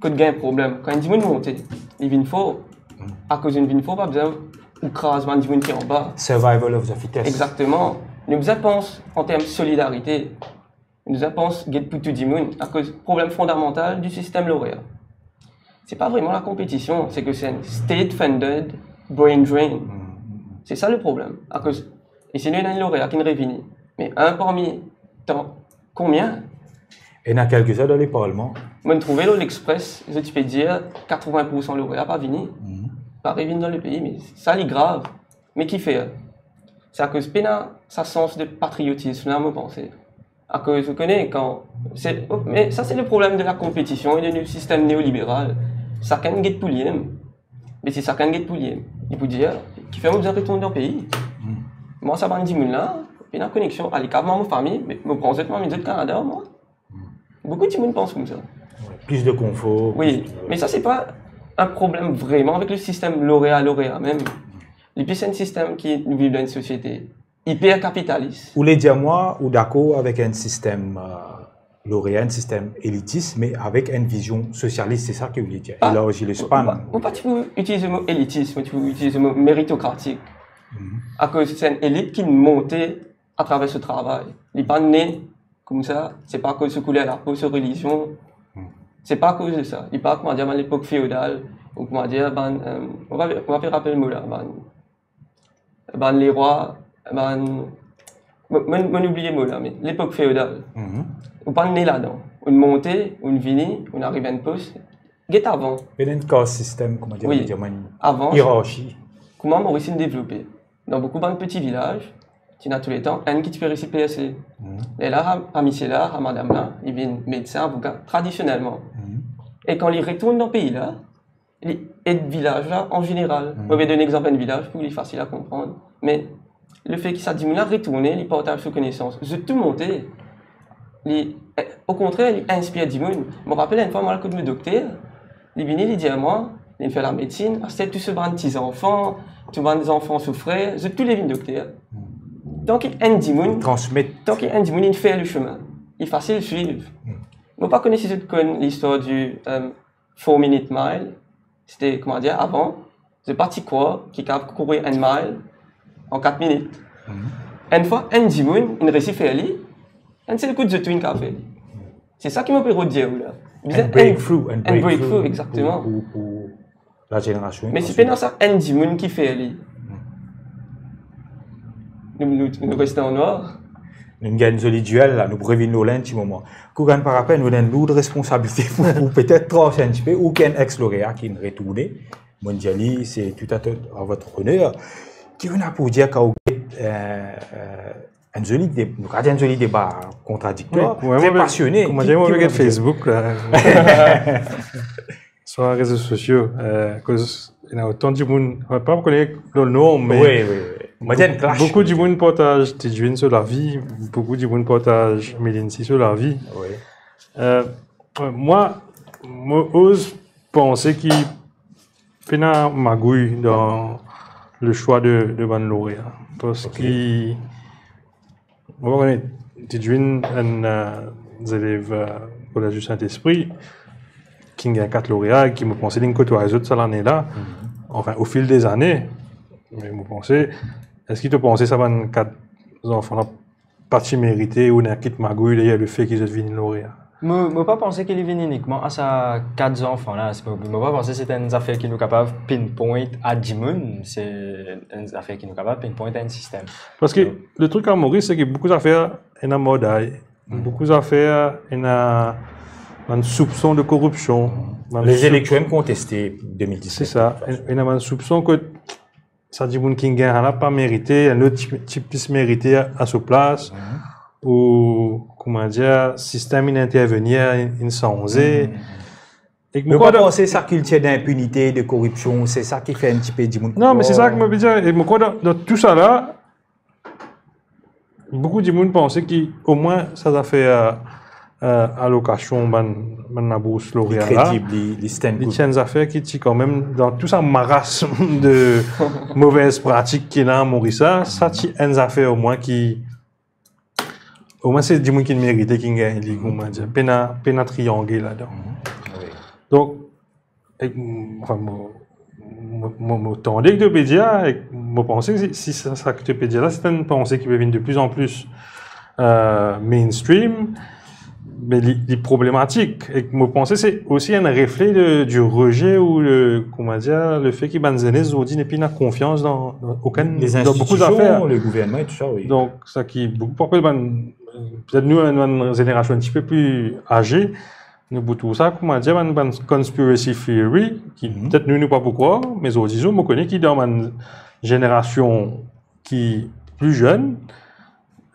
kot gagn problem, kan enn dimoun monte, li vinn for. Akoz li vinn for, pa bizin ou kraz bann dimoun ki anba. Survival of the fittest. Exactement. Nou bizin pans an term solidarite. Nou bizin pans get pou tou dimoun, akoz problem fondamantal di sistem L'Oréal, se pa vreman lakonpetision, se ki se enn state-funded brain drain. Se sa le problem. Akoz, e si nou ena enn L'Oréal ki revini, me enn parmi tan, konbien? Ena kelkeswin dan le parlman. Mo'nn trouve lor L'Express, zot ti pe dir katrovin poursan L'Oréal pa vini. Pa revinn dan le pei, me sa li grav. Me kifer? Se akoz pena sa sans de patriotism la, mo panse. Akoz, ou kone, kan, se, oh, me sa se le problem de lakonpetision e de nou sistem neoliberal. Sakenn get pou li mem. Me si sakenn get pou li mem, li pou dir, kifer mo bizin retourn dan pei? Mwa, sa bann dimoun la, pena koneksion, ale kav mwa, mo fami, me mo pran zot, mo amenn zot Kanada, mwa. Boukou dimoun pans koumsa. Plis de konfor, wi, plis de, me sa, se pa enn problem vreman avek le sistem L'Oréal, L'Oréal mem. Li plis enn sistem ki nou viv dan enn sosiete iperkapitalis. Ou le dir mwa, ou dakor avek enn sistem, euh, L'Oréal, enn sistem elitis, me avek enn vizion sosialis, se sa ki ou le dir. Ah, elarzi le span. Mo pa, mo pa ti pou itiliz mo elitis, mo ti pou itiliz mo meritokratik. Akoz se enn elit ki monte atraver so travay. Li pa ne koumsa, se pa akoz so kouler lapo, so relizion. Se pa akoz de sa. Li pa, kouma dir, bann lepok feodal, ou kouma dir, bann, euh, mo pa, mo pa pe rapel mo la, bann, bann lerwa, bann, mo, mo, mo oubliye mo la, me lepok feodal. Ou pa ne ladan. Ou monte, ou vini, ou ariv enn pos. Get avan. Pena enn caste system, kouma dir, wi, mo dir, mo enn, avan, ierarki. kouma Moris inn devlope. Dan boukou bann peti vilaz, ti ena touletan enn ki ti pe resi perse. Mhm. Lerla, sa, sa misie la, sa madam la, li vinn medsin, avoka, tradisionelman. Mhm. E kan li retourn dan pei la, li ed vilaz la an zeneral. Mhm. Mo pe donn exanp enn vilaz pou li fasil a konpran. Me lefe ki sa dimoun la retourne, li partaz so konesans, zot tou monte, li, eh, okontrer, li inspir dimoun. Mo rapel enn fwa, mo al kot mo dokter, li vini, li dir mwa, li fer lamedsin, aster tou so bann ti zanfan, tou bann zanfan so frer, zot tou le vinn dokter. Mhm. Tanki enn dimoun, Transmet. tanki enn dimoun inn fer le chemin, li fasil swiv. Mhm. Mo pa kone si zot konn listwar di, euh, Four Minute Mile. Sete, kouma dir, avan, zot pa ti krwar ki kapav kouri enn mil an kat minit. Mhm. Enn fwa enn dimoun inn resi fer li, enn sel kout zot tou inn kapav fer li. Se sa ki mo pe rod dir ou la. Bizin enn breakthrough, enn enn breakthrough, breakthrough, exakteman. Pou, pou, pou lazenerasion. Me si pena sa enn dimoun ki fer li, nou, nou, nou reste an nwar. Nou gagn zoli diel la, nou pou revinn lor la enn ti moman. Kougan, par apel, nou ena enn lour responsabilite pou, pou petet trans enn tipe, ou ki enn ex-lorea ki inn retourne. Mo dir li, se tout à, à votre honneur. Ki ou ena pou dir kan ou get, euh, euh, enn zoli dé-, nou kapav dir enn zoli deba kontradiktwar, Wi, wi, tre wi. pasione. Kouma Ki, dir, mo ki ou ena get pou dir? Facebook la. Swa rezo sosio, euh, koz ena otan dimoun, mo pa kone lor nom, me Wi, wi, wi. Mo dir enn clash. boukou dimoun partaz Tidjwin so lavi, boukou dimoun partaz Milinsi so lavi. Wi. Euh, mwa, mo oz panse ki pena magouy dan le swa de, de bann lorea. Parski Ok. Mo pa kone, Tidjwin, enn, euh, zelev, euh, Kolez di Sint-Espri, ki gagn kat lorea, ki mo panse linn kotway zot sa lane la. Mhm. Anfin, o fil de zane, me mo panse, eski to panse sa bann kat zanfan la pa ti merite, oubien ki ti magouy deryer lefe ki zot vinn lorea? Mo, mo pa panse ki li vinn inikman a sa kat zanfan la. Se pa, mo pa panse se enn zafer ki nou kapav pinpoint a dimoun, se enn zafer ki nou kapav pinpoint a enn sistem. Parski So, le trik a Moris, se ki boukou zafer ena morday, Hmm. boukou zafer ena bann soupson de koripsion, bann Les soup- élections même contestées deux mille dix-sept, Se sa, de toute façon. ena bann soupson ki sa dimoun ki gagn la pa merite, enn lot ti, ti plis merite a, a so plas, Mhm. ou, kouma dir, sistem inn intervenir, inn, inn sanze. Mhm. Ek mo Donk, krwar ou dan panse sa kiltir dinpinite, de koripsion, se sa ki fer enn tipe dimoun Non, me se sa krwar ki mo pe dir. E mo krwar dan, dan tou sa la, boukou dimoun panse ki omwin sa zafer, euh, alokasion bann, bann labours Li lorea la, kredib, li, li stand li good. ti enn zafer ki ti kanmem dan tou sa marasm de movez pratik ki ena Moris la, sa ti enn zafer omwin ki, omwin se dimoun ki merite ki gagn li, Mhm. kouma dir, pena, pena triangle ladan. Mhm. Wi. Donk, Ek, mm, anfin, mo, mo, mo, mo tande ki to pe dir, ek mo panse si, si sa, sa ki to pe dir la, se enn panse ki pe vinn de plis an plis, euh, mainstream, me li, li problematik. Ek mo panse se osi enn refle de, du rejet ou le, kouma dir, lefe ki bann zenes zordi nepli ena konfians dan, dan okenn, Les dan boukou institutions, zafer. le gouvernement et tout ça, oui. Donk, sa ki boukou, pou apel bann, petet nou, bann zenerasion enn tipe pli aze, nou pou trouv sa, kouma dir, bann, bann conspiracy theory, ki Mhm. petet nou, nou pa pou krwar, me zordi zour, mo kone ki dan bann zenerasion ki pli zenn,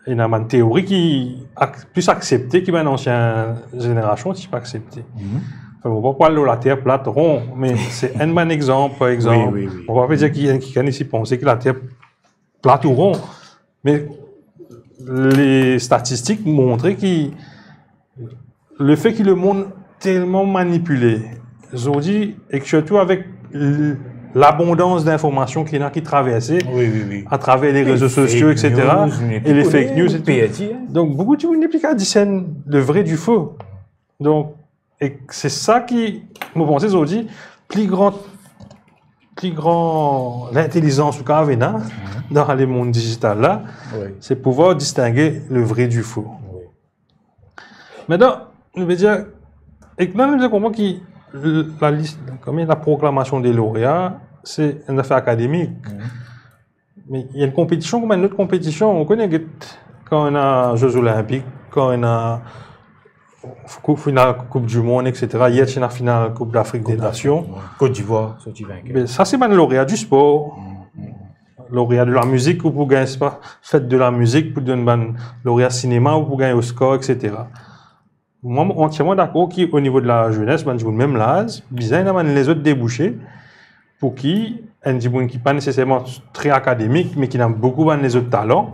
ena bann teori ki ak-, plis aksepte ki bann ansien zenerasion ti pa aksepte. Mhm. Anfin, mo pa pou al lor later plat ron, me se enn bann exanp, par exanp. Wi, wi, wi. Mo pa pe dir ki enn kikenn isi panse ki later plat ou ron. Me le statistik montre ki lefe ki lemond telman manipile zordi, ek sirtou avek l-, labondans dinformasion ki ena ki traverse Wi, wi, wi. atraver le Les rezo fake sosio, et cetera, news, nou e le fake news, nou perdi, hein. Donk, boukou dimoun nepli kapav disern le vre du faux. Donk, e se sa ki, mo panse zordi, pli gran, pli gran lintelizans ou kapav ena Mhm. dan lemond dizital la, Wi. se pouvwar distinge le vre du faux. Wi. Aster, nou ve dir, ek la, nou ve konpran ki l-, la lis-, kouma la proklamasion de lorea, se enn zafer akademik. Mhm. Me ena enn konpetision, kouma enn lot konpetision, ou kone, get, kan ena Jeux Olympiques, kan ena kou-, final Coupe du Monde, et cetera. Yer ti ena final Coupe d'Afrique des Coupe d'Afrique, Nations. ouais. Côte d'Ivoire, sorti vainqueur. Be, sa se bann lorea du spor. Mm, mm. Laurea de la mizik, ou pou gagn, se pa, Fête de la musique, pou donn bann laurea sinema, ou pou gagn Oscar, et cetera. Mwa, mo antierman dakor ki o nivo de la zenes, bann dimoun mem laz, bizin ena bann lezot debouse, pou ki enn dimoun ki pa neseserman tre akademik, me ki ena boukou bann lezot talan,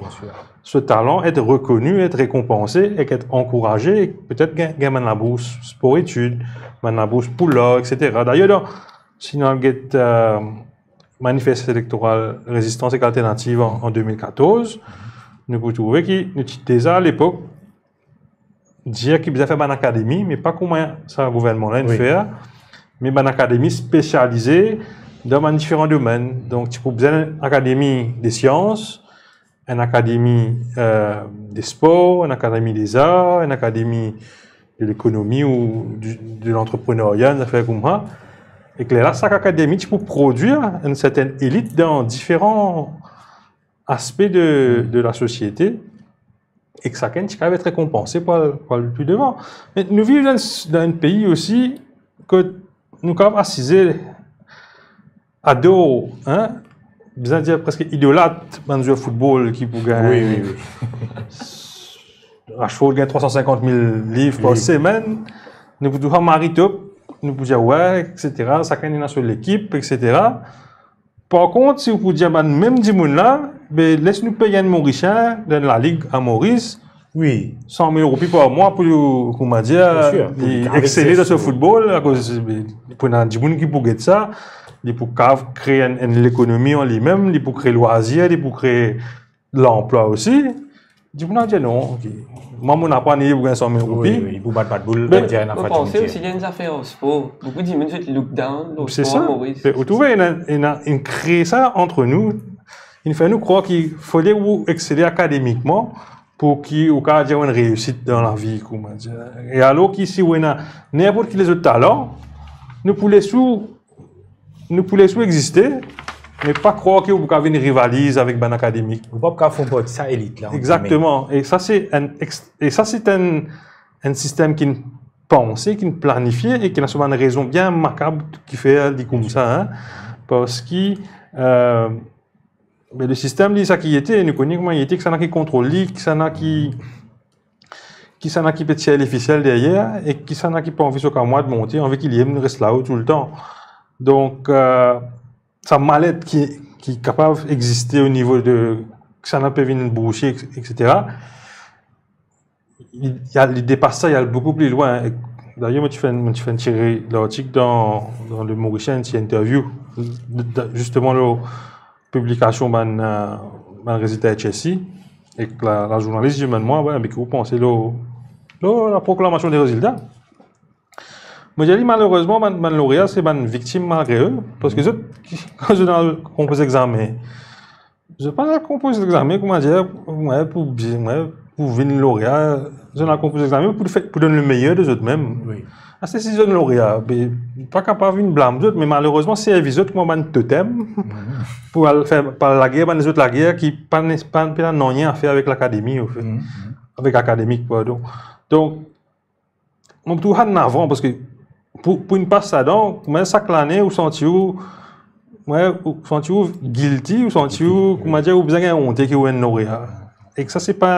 so talan et rekoni, et rekonpanse, ek et ankouraze, ek petet gagn, gagn bann labours spor etid, bann labours pou lar, et cetera. Dayer, dan, si nou al get, eh, manifes elektoral Rezistans ek Alternativ an, an de mil katorz, nou pou trouve ki nou ti deza, alepok, dir ki bizin fer bann akademi, me pa kouma sa gouvernman la inn fer, me bann akademi spesialize dan bann diferan domenn. Donk, ti pou bizin enn akademi de sians, enn akademi, eh, de spor, enn akademi de zar, enn akademi de lekonomi ou di, de lantreprenerya, enn zafer koumsa. Ek lerla, sak akademi ti pou prodwir enn sertenn elit dan diferan aspe de, de lasosiete, ek sakenn ti kapav et rekonpanse pou al, pou al pli devan. Me nou viv dan, dan enn pei osi kot nou kapav asize ador, hein, bizin dir preske idolat bann zwer foutbol ki pou gagn, wi, wi, wi, Rashford gagn trwa san sinkant mil liv par semenn, nou pou touzour mari top, nou pou dir, wi, et cetera, sakenn ena so lekip, et cetera. Par kont, si ou pou dir bann mem dimoun la, be, les nou pey enn Morisien dan Lalig a Moris, wi, san mil roupi par mwa pou, kouma dir, li eksele dan so foutbol, akoz, be, pou ena dimoun ki pou get sa, li pou kapav kre enn, enn lekonomi an limem, li pou kre lwazir, li pou kre lanplwa osi. Dimoun la dir non, ok. Mwa, mo napa ane pou gagn san mil roupi. Wi, wi, pou bat, bat boul, mo panse osi, li enn zafer spor. Boukou dimoun zot look down lor spor Moris. Ou trouve, ena, ena, inn kre sa ant nou, inn fer nou krwar ki fode ou eksele akademikman pou ki ou kapav dir ou enn reisit dan lavi, kouma dir. E alor ki si ou ena ninport ki lezot talan, nou pou les ou nou pou les ou existe, me pa krwar ki ou pou kapav vinn rivaliz avek bann akademik. Ou pa pou kapav form parti sa elit la, ant gimye. Exakteman. E sa se enn ex-, e sa se enn, enn sistem ki inn panse, ki inn planifie e ki ena so bann rezon bien makab ki fer li koumsa, hein. Parski, eh, be, le sistem li, sa ki ete, nou kone kouma li ete, kisannla ki kontrol li, kisannla ki kisannla ki pe tir lefisel deryer, e kisannla ki pa anvi so kamwad monte, anvi ki limem res lao toultan. Donk, eh, sa malet ki, ki kapav existe o nivo de kisannla pe vinn bouse, et cetera. Li, li al, li depas sa, li al boukou pli lwin. E dayer, mo ti finn, mo ti finn tire lartik dan, dan Le Morisien, ti interview, de, de, zisteman, lor piblikasion bann, eh, bann rezilta H S C, ek la, la zournalis dimann mwa, wi, be ki ou panse lor, lor laproklamasion de rezilta. Mo dir li, malerezman, bann, bann lorea, se bann viktim malgre zot, parski zot, kan zot al konpoz examen, zot pa al konpoz examen, kouma dir, wi, pou bien, wi, pou vinn lorea, zot al konpoz examen pou fer, pou donn lemeyer de zot mem. Wi. Aster si zot lorea, be, pa kapav vinn blam zot, me malerezman, servi zot kouma bann totem pou al fer, pou al lager bann lezot lager ki pa ne-, pa, pa nanye a fer avek lakademi, anfet. Avek akademik, pardon. Donk, mo trouv annavan, parski pou, pou inn pas ladan, mem sak lane, ou santi ou, wi, ou santi ou guilty, ou santi ou, kouma dir, ou bizin gagn onte ki ou enn lorea. Ek sa, se pa,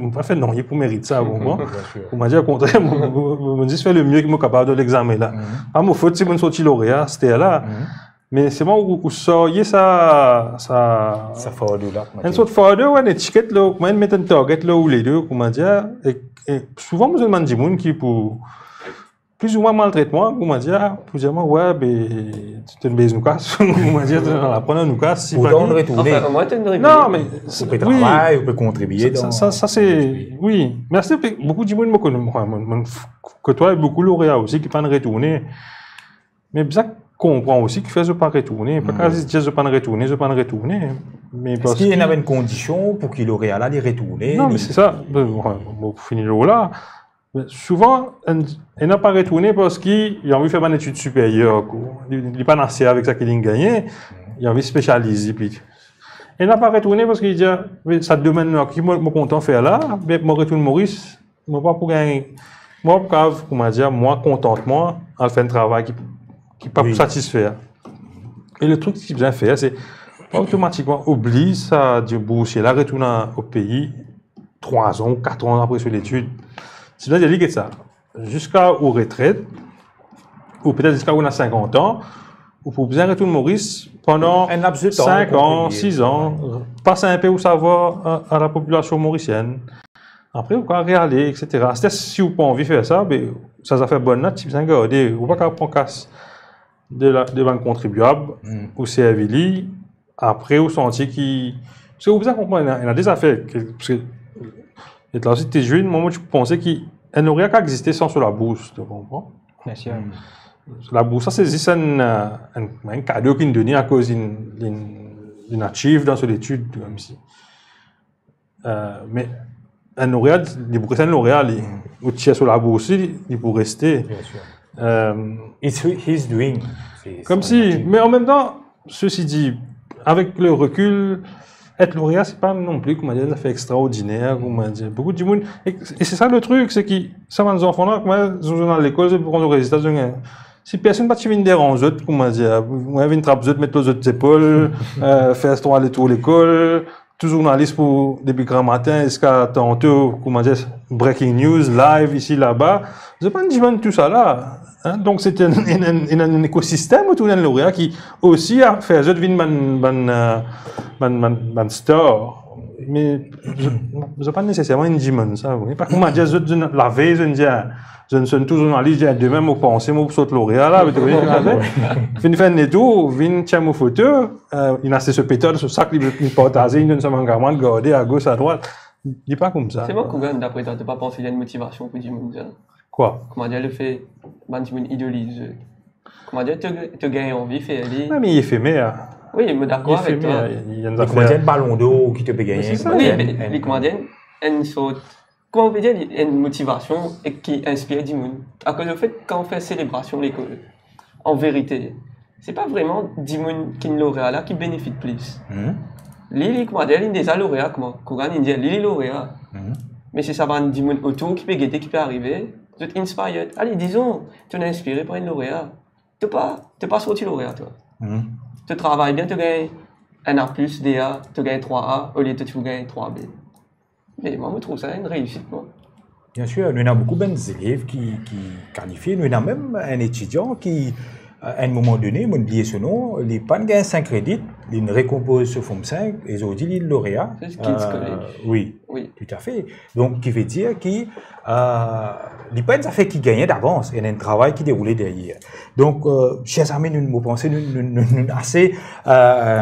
mo pa fer nanye pou merit sa, ou konpran? Bien sir. Kouma dir, okontrer, mo, mo, mo, mo zis fer lemie ki mo kapav dan lexamen la. Pa mo fot si mo sorti lorea, aster la. Me selman ou, ou sarye sa, sa, sa fardo la, kouma dir. Enn sort fardo, wi, enn etiket la, kouma enn met enn target lor ou lede, kouma dir, e, e souvan, mo zwenn bann dimoun ki pou pli ou mwin maltret mwa, kouma dir, pou dir mwa, wi, be, to tonn betiz nou kas, kouma dir, to tonn aprann nou kas, si pa ki. Pourtan, ou retourne. Anfin, omwin to tonn retourne. Non, me ou pe travay, ou pe kontribie dan, sa, sa, se, wi. Me aster, boukou dimoun mo kone, mo, mo, mo kotwaye boukou lorea osi ki pa'nn retourne. Me bizin konpran osi kifer zot pa retourne. Pa kapav zis dir zot pa'nn retourne, zot pa'nn retourne. Me eski ena enn kondision pou ki lorea la, li retourne? Non, me se sa. Bon, bon, pou fini lor la, me souvan, enn, ena pa retourne parski li anvi fer bann etid siperyer, kwa. Li, li pa'nn ase avek sa ki li'nn gagne, li anvi spesialize pli. Ena pa retourne parski li dir, me sa domenn la ki mo, mo kontan fer la, be mo retourn Moris, mo pa pou gagn, mo pa pou kapav, kouma dir, mwa kontant mwa, al fer enn travay ki, ki pa pou satisfer. E le trik ki bizin fer, se otomatikman oubli sa dimoun boursie la, retourn o pei trwa an ou kat an apre so letid. Setadir, li get sa, ziska ou retret, ou petet ziska ou ena sinkant an, ou pou bizin retourn Moris pandan sink an, sis an, pas inpe ou savwar a, a lapopilasion morisienn. Apre, ou kav reale, etsetera. Setadir, si ou pa anvi fer sa, be, sa zafer bann la, ti bizin garde, ou pa kav pran kas de la, de bann kontribiab, ou servi li, apre ou santi ki, parski ou bizin konpran, ena, ena de zafer, ki, parski, e la osi, Tedwin, mwa, mo ti panse ki enn lorea kav existe san so labours, to konpran? Biensir. Labours, sa, se zis enn, enn, enn kado ki'nn done akoz li'nn, li'nn, li'nn achieve dan so letid, koumsi. Me enn lorea, li pou res enn lorea, li. Ou tir so labours, li, li pou reste. Biensir. It's his doing. Koumsi, me an mem tan, sesi di, avek le rekil, et lorea, se pa non pli, koumadir, enn zafer extraordiner, koumadir. Boukou dimoun, e, e se sa le trik, se ki sa bann zanfan la, koumadir, zot al lekol, zot pran zot rezilta, zot gagn. Si personn pa ti vinn deranz zot, koumadir, mwa vinn trap zot, met lor zot zepol, fer zot ale tour lekol, tou zournalis pou, depi gramatin ziska tanto, koumadir, breaking news, live, isi, laba. Zot pa enn dimoun tousala. Donk, se enn, enn, enn, enn ekosistem otour enn lorea ki osi fer zot vinn bann, bann, bann, bann, bann star. Me zot, zot pa neseserman enn dimoun, sa. Pa koumadir, zot, zot lavey, zot dir, zot, zot tou zournalis dir, demin, mo panse, mo pou sot lorea la, me to vinn fer enn letour, vinn tir mo foto, inn aste so petard, so sak, li, li partaze, inn donn so bann kamarad, garde agos, adrwat. Li pa koumsa. Se bon, Kougan, dapre twa, to pa panse li enn motivasion pou dimoun, sa? Kwa? Koumadir, lefe bann dimoun idoliz zot. Koumadir, to, to gagn anvi fer li. Non, me li efemer. Wi, mo dakor avek twa. Li efemer, li enn zafer. Koumadir, enn balon dor ki to pe gagne. Me se sa. Wi, me li koumadir enn sort, kouma ou pe dir, li enn motivasion e ki inspir dimoun. Akoz lefet, kan ou fer selebrasion lekol, an verite, se pa vreman dimoun ki'nn lorea la ki benefit plis. Li, li, koumadir, li deza lorea, kouma Kougan inn dir, li, li lorea. Me se sa bann dimoun otour ki pe gete ki pe arive, zot inspired. Ale, dizon, to inn inspire par enn lorea. To pa, to pa sorti lorea, twa. To travay bien, to gagn enn A plis, de A, to gagn trwa A, olie to ti pou gagn trwa B. Me mwa, mo trouv sa enn reisit, mwa. Biensir, nou ena boukou bann zelev ki, ki kalifie. Nou ena mem enn etidian ki, a enn moman done, mo'nn bliye so nom, li pa'nn gagn sink kredit, li'nn rekonpoz so Form five, e zordi li lorea. Se King's College. Wi, toutafe. Donk, ki ve dir ki, li pa enn zafer ki gagne davans, ena enn travay ki deroule deryer. Donk, ser zami, nou, mo panse nou, nou, nou, nou ase,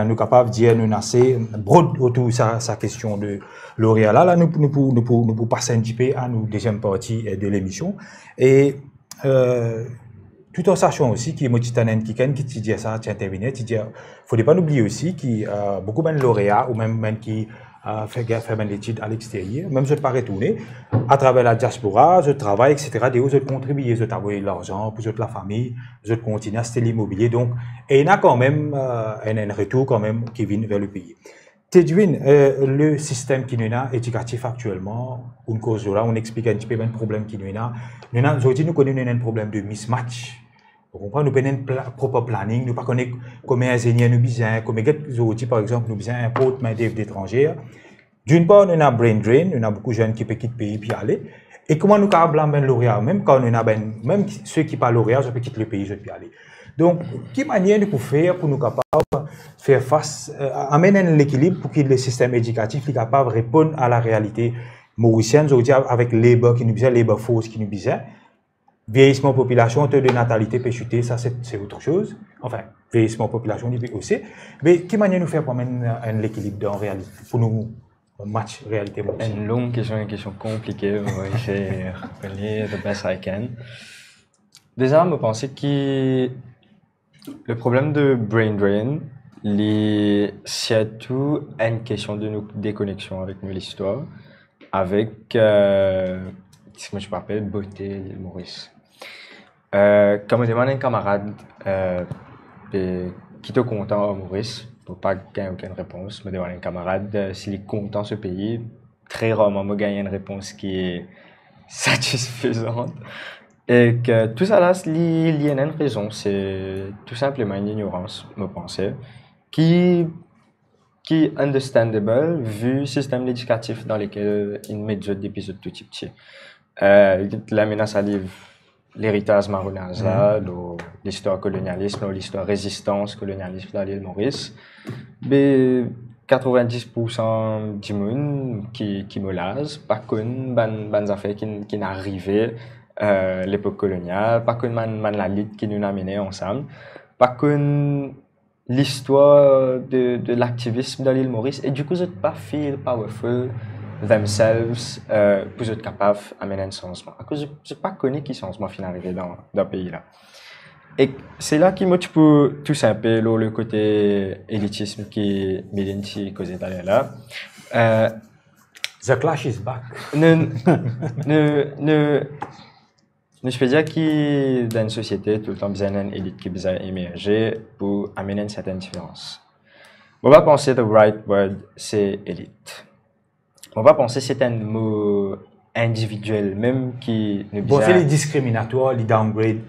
nou kapav dir, nou ase brod otour sa, sa kestion de lorea la. La, nou, nou pou, nou pou, nou pou pas enn tipe a nou deziem parti, eh, de lemision. E, eh, tout an sasan osi ki mo ti tann enn kikenn ki ti dir sa, ti intervenir, ti dir, fode pa nou bliye osi ki, eh, boukou bann lorea ou mem bann ki, eh, fer, fer bann letid aleksteryer, mem zot pa retourne, atraver ladiaspora, zot travay, etsetera, deor zot kontribie, zot avoy larzan pou zot lafami, zot kontigne aste limobilie. Donk, ena kanmem, eh, enn, enn retour kanmem ki vinn ver lepei. Tedwin, eh, le sistem ki nou ena edikatif aktielman, ou'nn koz lor la, ou'nn explik enn tipe bann problem ki nou ena. Nou ena, zordi nou kone nou ena enn problem de mismatch. Ou konpran, nou pena enn pla-, proper planning, nou pa kone konbien inzenier nou bizin, konbien, get zordi, par exanp, nou bizin inport maindev etranze. D'une part, nou ena brain drain, nou ena boukou zenn ki pe kit pei pou ale. E kouma nou kapav blam bann lorea mem, kan nou ena bann, mem se ki pa lorea, zot pe kit lepei, zot pou ale. Donk, ki manier nou pou fer pou nou kapav fer fas, eh, amenn enn lekilib pou ki le sistem edikatif li kapav reponn a larealite morisienn, zordi avek labor ki nou bizin, labor force ki nou bizin, vieyisman popilasion, to de natalite pe site, sa se, se ot soz. Anfin, vieyisman popilasion li pe ose. Me ki manier nou fer pou amenn enn lekilib dan realite, pou nou match realite morisienn? Enn long kestion, enn kestion konplike, mo va esey reponn li the best I can. Deza, mo panse ki le problem de brain drain, li sirtou enn kestion de nou dekoneksion avek nou listwar, avek, eh, seki mo ti pe apel bote Lil Moris. Eh, kan mo demann enn kamarad, eh, pe, ki to kontan ar Moris, mo pa gagn okenn repons. Mo demann enn kamarad, eh, si li kontan so pei, tre rarman mo gagn enn repons ki satisfezan. E ki tousala, li, li ena enn rezon, se tou sinpleman enn ignorans, mo panse, ki ki understandable, vi sistem ledikatif dan lekel inn met zot depi zot tou tipti. Eh, la ena sa liv Leritaz Maronaz la, lor listwar kolonialism, lor listwar rezistans kolonialism dan Lil Moris. Be, katrevin-dis poursan dimoun ki, ki mo laz, pa konn bann, bann zafer ki, ki'nn arive, eh, lepok kolonial, pa konn bann, bann lalit ki nou'nn amene ansam, pa konn listwar de, de laktivism dan Lil Moris, e dikou zot pa feel powerful themselves, eh, pou zot kapav amenn enn sanzman. Akoz zot, zot pa kone ki sanzman finn arive dan, dan pei la. E se la ki mo ti pou tous inpe lor le kote elitism ki Miline ti koze taler la. Eh, The clash is back. Nou, nou, nou, nou, nou ti pe dir ki dan enn sosiete, toultan bizin enn elit ki bizin emerze pou amenn enn sertenn diferans. Mo pa panse the right word se elit. Mo pa panse se enn mo individiel mem ki nou bizin. Bon, se li diskriminatwar, li downgrade.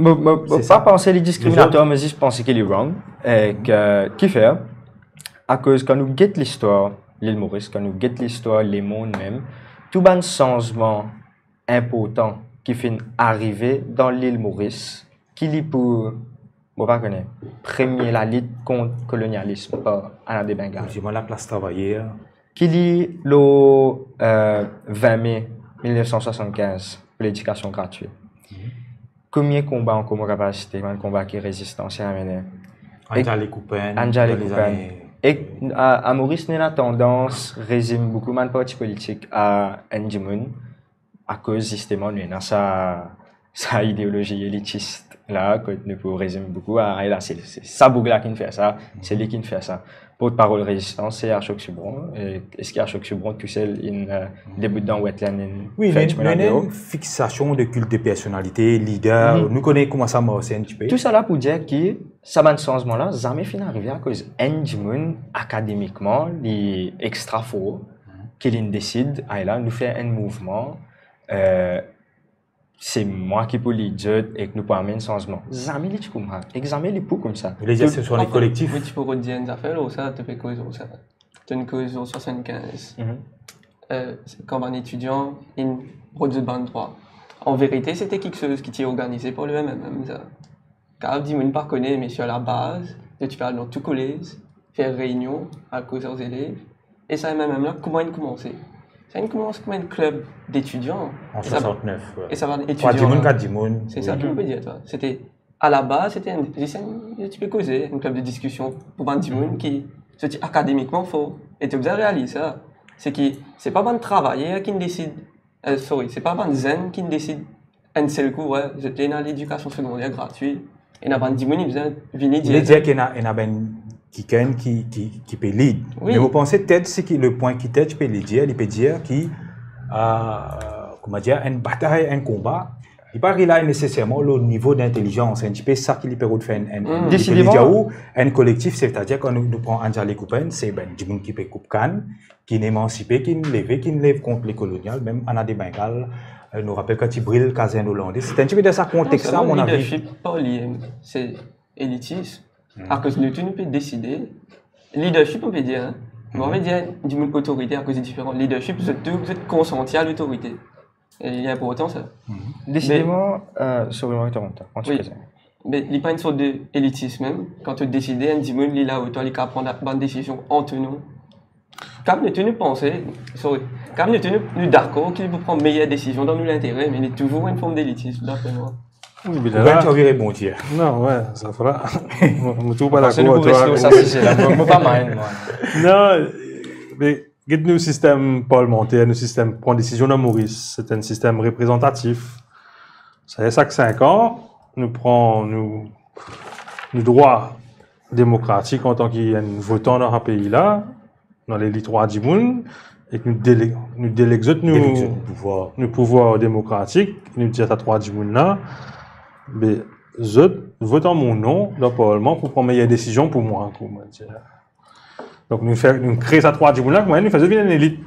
Mo, mo, mo pa panse li diskriminatwar, mo zis panse ki li wrong. Ek, eh, kifer? Akoz kan nou get listwar Lil Moris, kan nou get listwar lemond mem, tou bann sanzman inportan ki finn arive dan Lil Moris, ki li pou, mo pa kone, premie lalit kont kolonialism par Anna de Bengal. Ou dir mwa laplas travayer. Ki li lor, eh, vin me mil nef san swasannkinz pou ledikasion gratwit. Konbien konba ankor mo kapav site, bann konba ki rezistans inn amene? Anne Djalé-Coupen, Anne Djalé-Coupen. E a, a Moris, nou ena tandans rezim boukou bann parti politik a enn dimoun, akoz zisteman nou ena sa, sa ideolozi elitis la, kot nou pou rezim boukou, ah, e la, se, se sa boug la ki'nn fer sa, se li ki'nn fer sa. Portparol rezistans, se Ashok Subron. E eski Ashok Subron tousel inn, eh, debout dan wetland, inn fer dimoun al deor? Wi, nou ena enn fiksasion de kilt de personalite, lider. Nou kone kouma sa mars enn tipe. Tousala pou dir ki sa bann sanzman la zame finn arive akoz enn dimoun akademikman li extra for, ki li'nn desid, ay la, nou fer enn mouvman, eh, se mwa ki pou lead zot ek nou pou amenn sanzman. Zame li ti koumsa, ek zame li pou koumsa. Ou le dir se swa kolektif. Wi, ti pou redir enn zafer lor sa, to pe koz lor sa. To'nn koz lor swasannkinz. Eh, se kan bann etidian inn rod zot bann drwa. An verite, se te kiksoz ki ti organize par le M M M, sa. Kav dimoun pa kone, me si alabaz, zot ti pe al dan tou kolez, fer reynion, al koz ar zelev. E sa M M M la, kouma inn koumanse? Sa inn koumans kouma enn klib detidian. An swasantnef, wi. E sa bann etidian la, trwa dimoun, kat dimoun. Se sa ki mo pe dir twa. Se te, alabaz, se te enn, zis enn, zot ti pe koze, enn klib de diskision pou bann dimoun ki sorti akademikman for. E to bizin realiz sa. Se ki, se pa bann travayer ki'nn desid, eh, sorry, se pa bann zenn ki'nn desid enn sel kou, wi, zot ena ledikasion segonder gratwi. Ena bann dimoun, li bizin vini dir. Li dir ki ena, ena bann kikenn ki, ki, ki pe lead. Wi. Me mo panse Ted, se ki le pwin ki Ted pe lead, li pe dir ki, ah, kouma dir, enn batay, enn konba, li pa rely neseserman lor nivo dintelijans, enn tipe sa ki li pe rod fer enn, enn, enn, li pe lead ou enn kolektif, setadir kan nou, nou pran Anne Djalé-Coupen, se bann dimoun ki pe koup kann, ki'nn emansipe, ki'nn leve, ki'nn lev kont lekolonial, mem Anna de Bengal, eh, nou rapel kan ti bril kazern olande. Se enn tipe dan sa konteks la, a mon avi. Non, selman leadership par li, se elitis. Akoz nou tou nou pe deside. Leadership, nou pe dir, hein. Mo pe dir, dimoun otorite, akoz li diferan. Leadership, zot tou, zot konsanti a lotorite. E li inportan, sa. Desideman, eh, sorry, mo interronp twa. Kontinue. Wi. Me li pa enn sort de elitis mem. Kan to deside, enn dimoun, li la otan, li kapav pran bann desizion an to nom. Kan nou tou nou panse, sorry, kan nou tou nou, nou dakor ki li pou pran meyer desizion dan nou lintere, me li touzour enn form delitis, dapre mwa. Wi, me la, to vire bon dir. Non, wi, sa fra. Mo, mo trouv pa dakor, nou pou res lor sa size la. Mo, mo pa mind, mwa. Non, me get nou sistem parlimanter, nou sistem pran desizion dan Moris, se enn sistem reprezantatif. Sa fer sak sink an, nou pran nou, nou drwa demokratik antan ki enn votan dan sa pei la, nou ale li trwa dimoun, ek nou dele-, nou deleg zot nou, deleg zot nou pouvwar, nou pouvwar demokratik, nou dir sa trwa dimoun la, be, zot vot an mo nom dan parlman pou pran meyer desizion pou mwa, kouma dir. Donk nou fer, nou kre sa trwa dimoun la, kouma nou fer zot vinn enn elit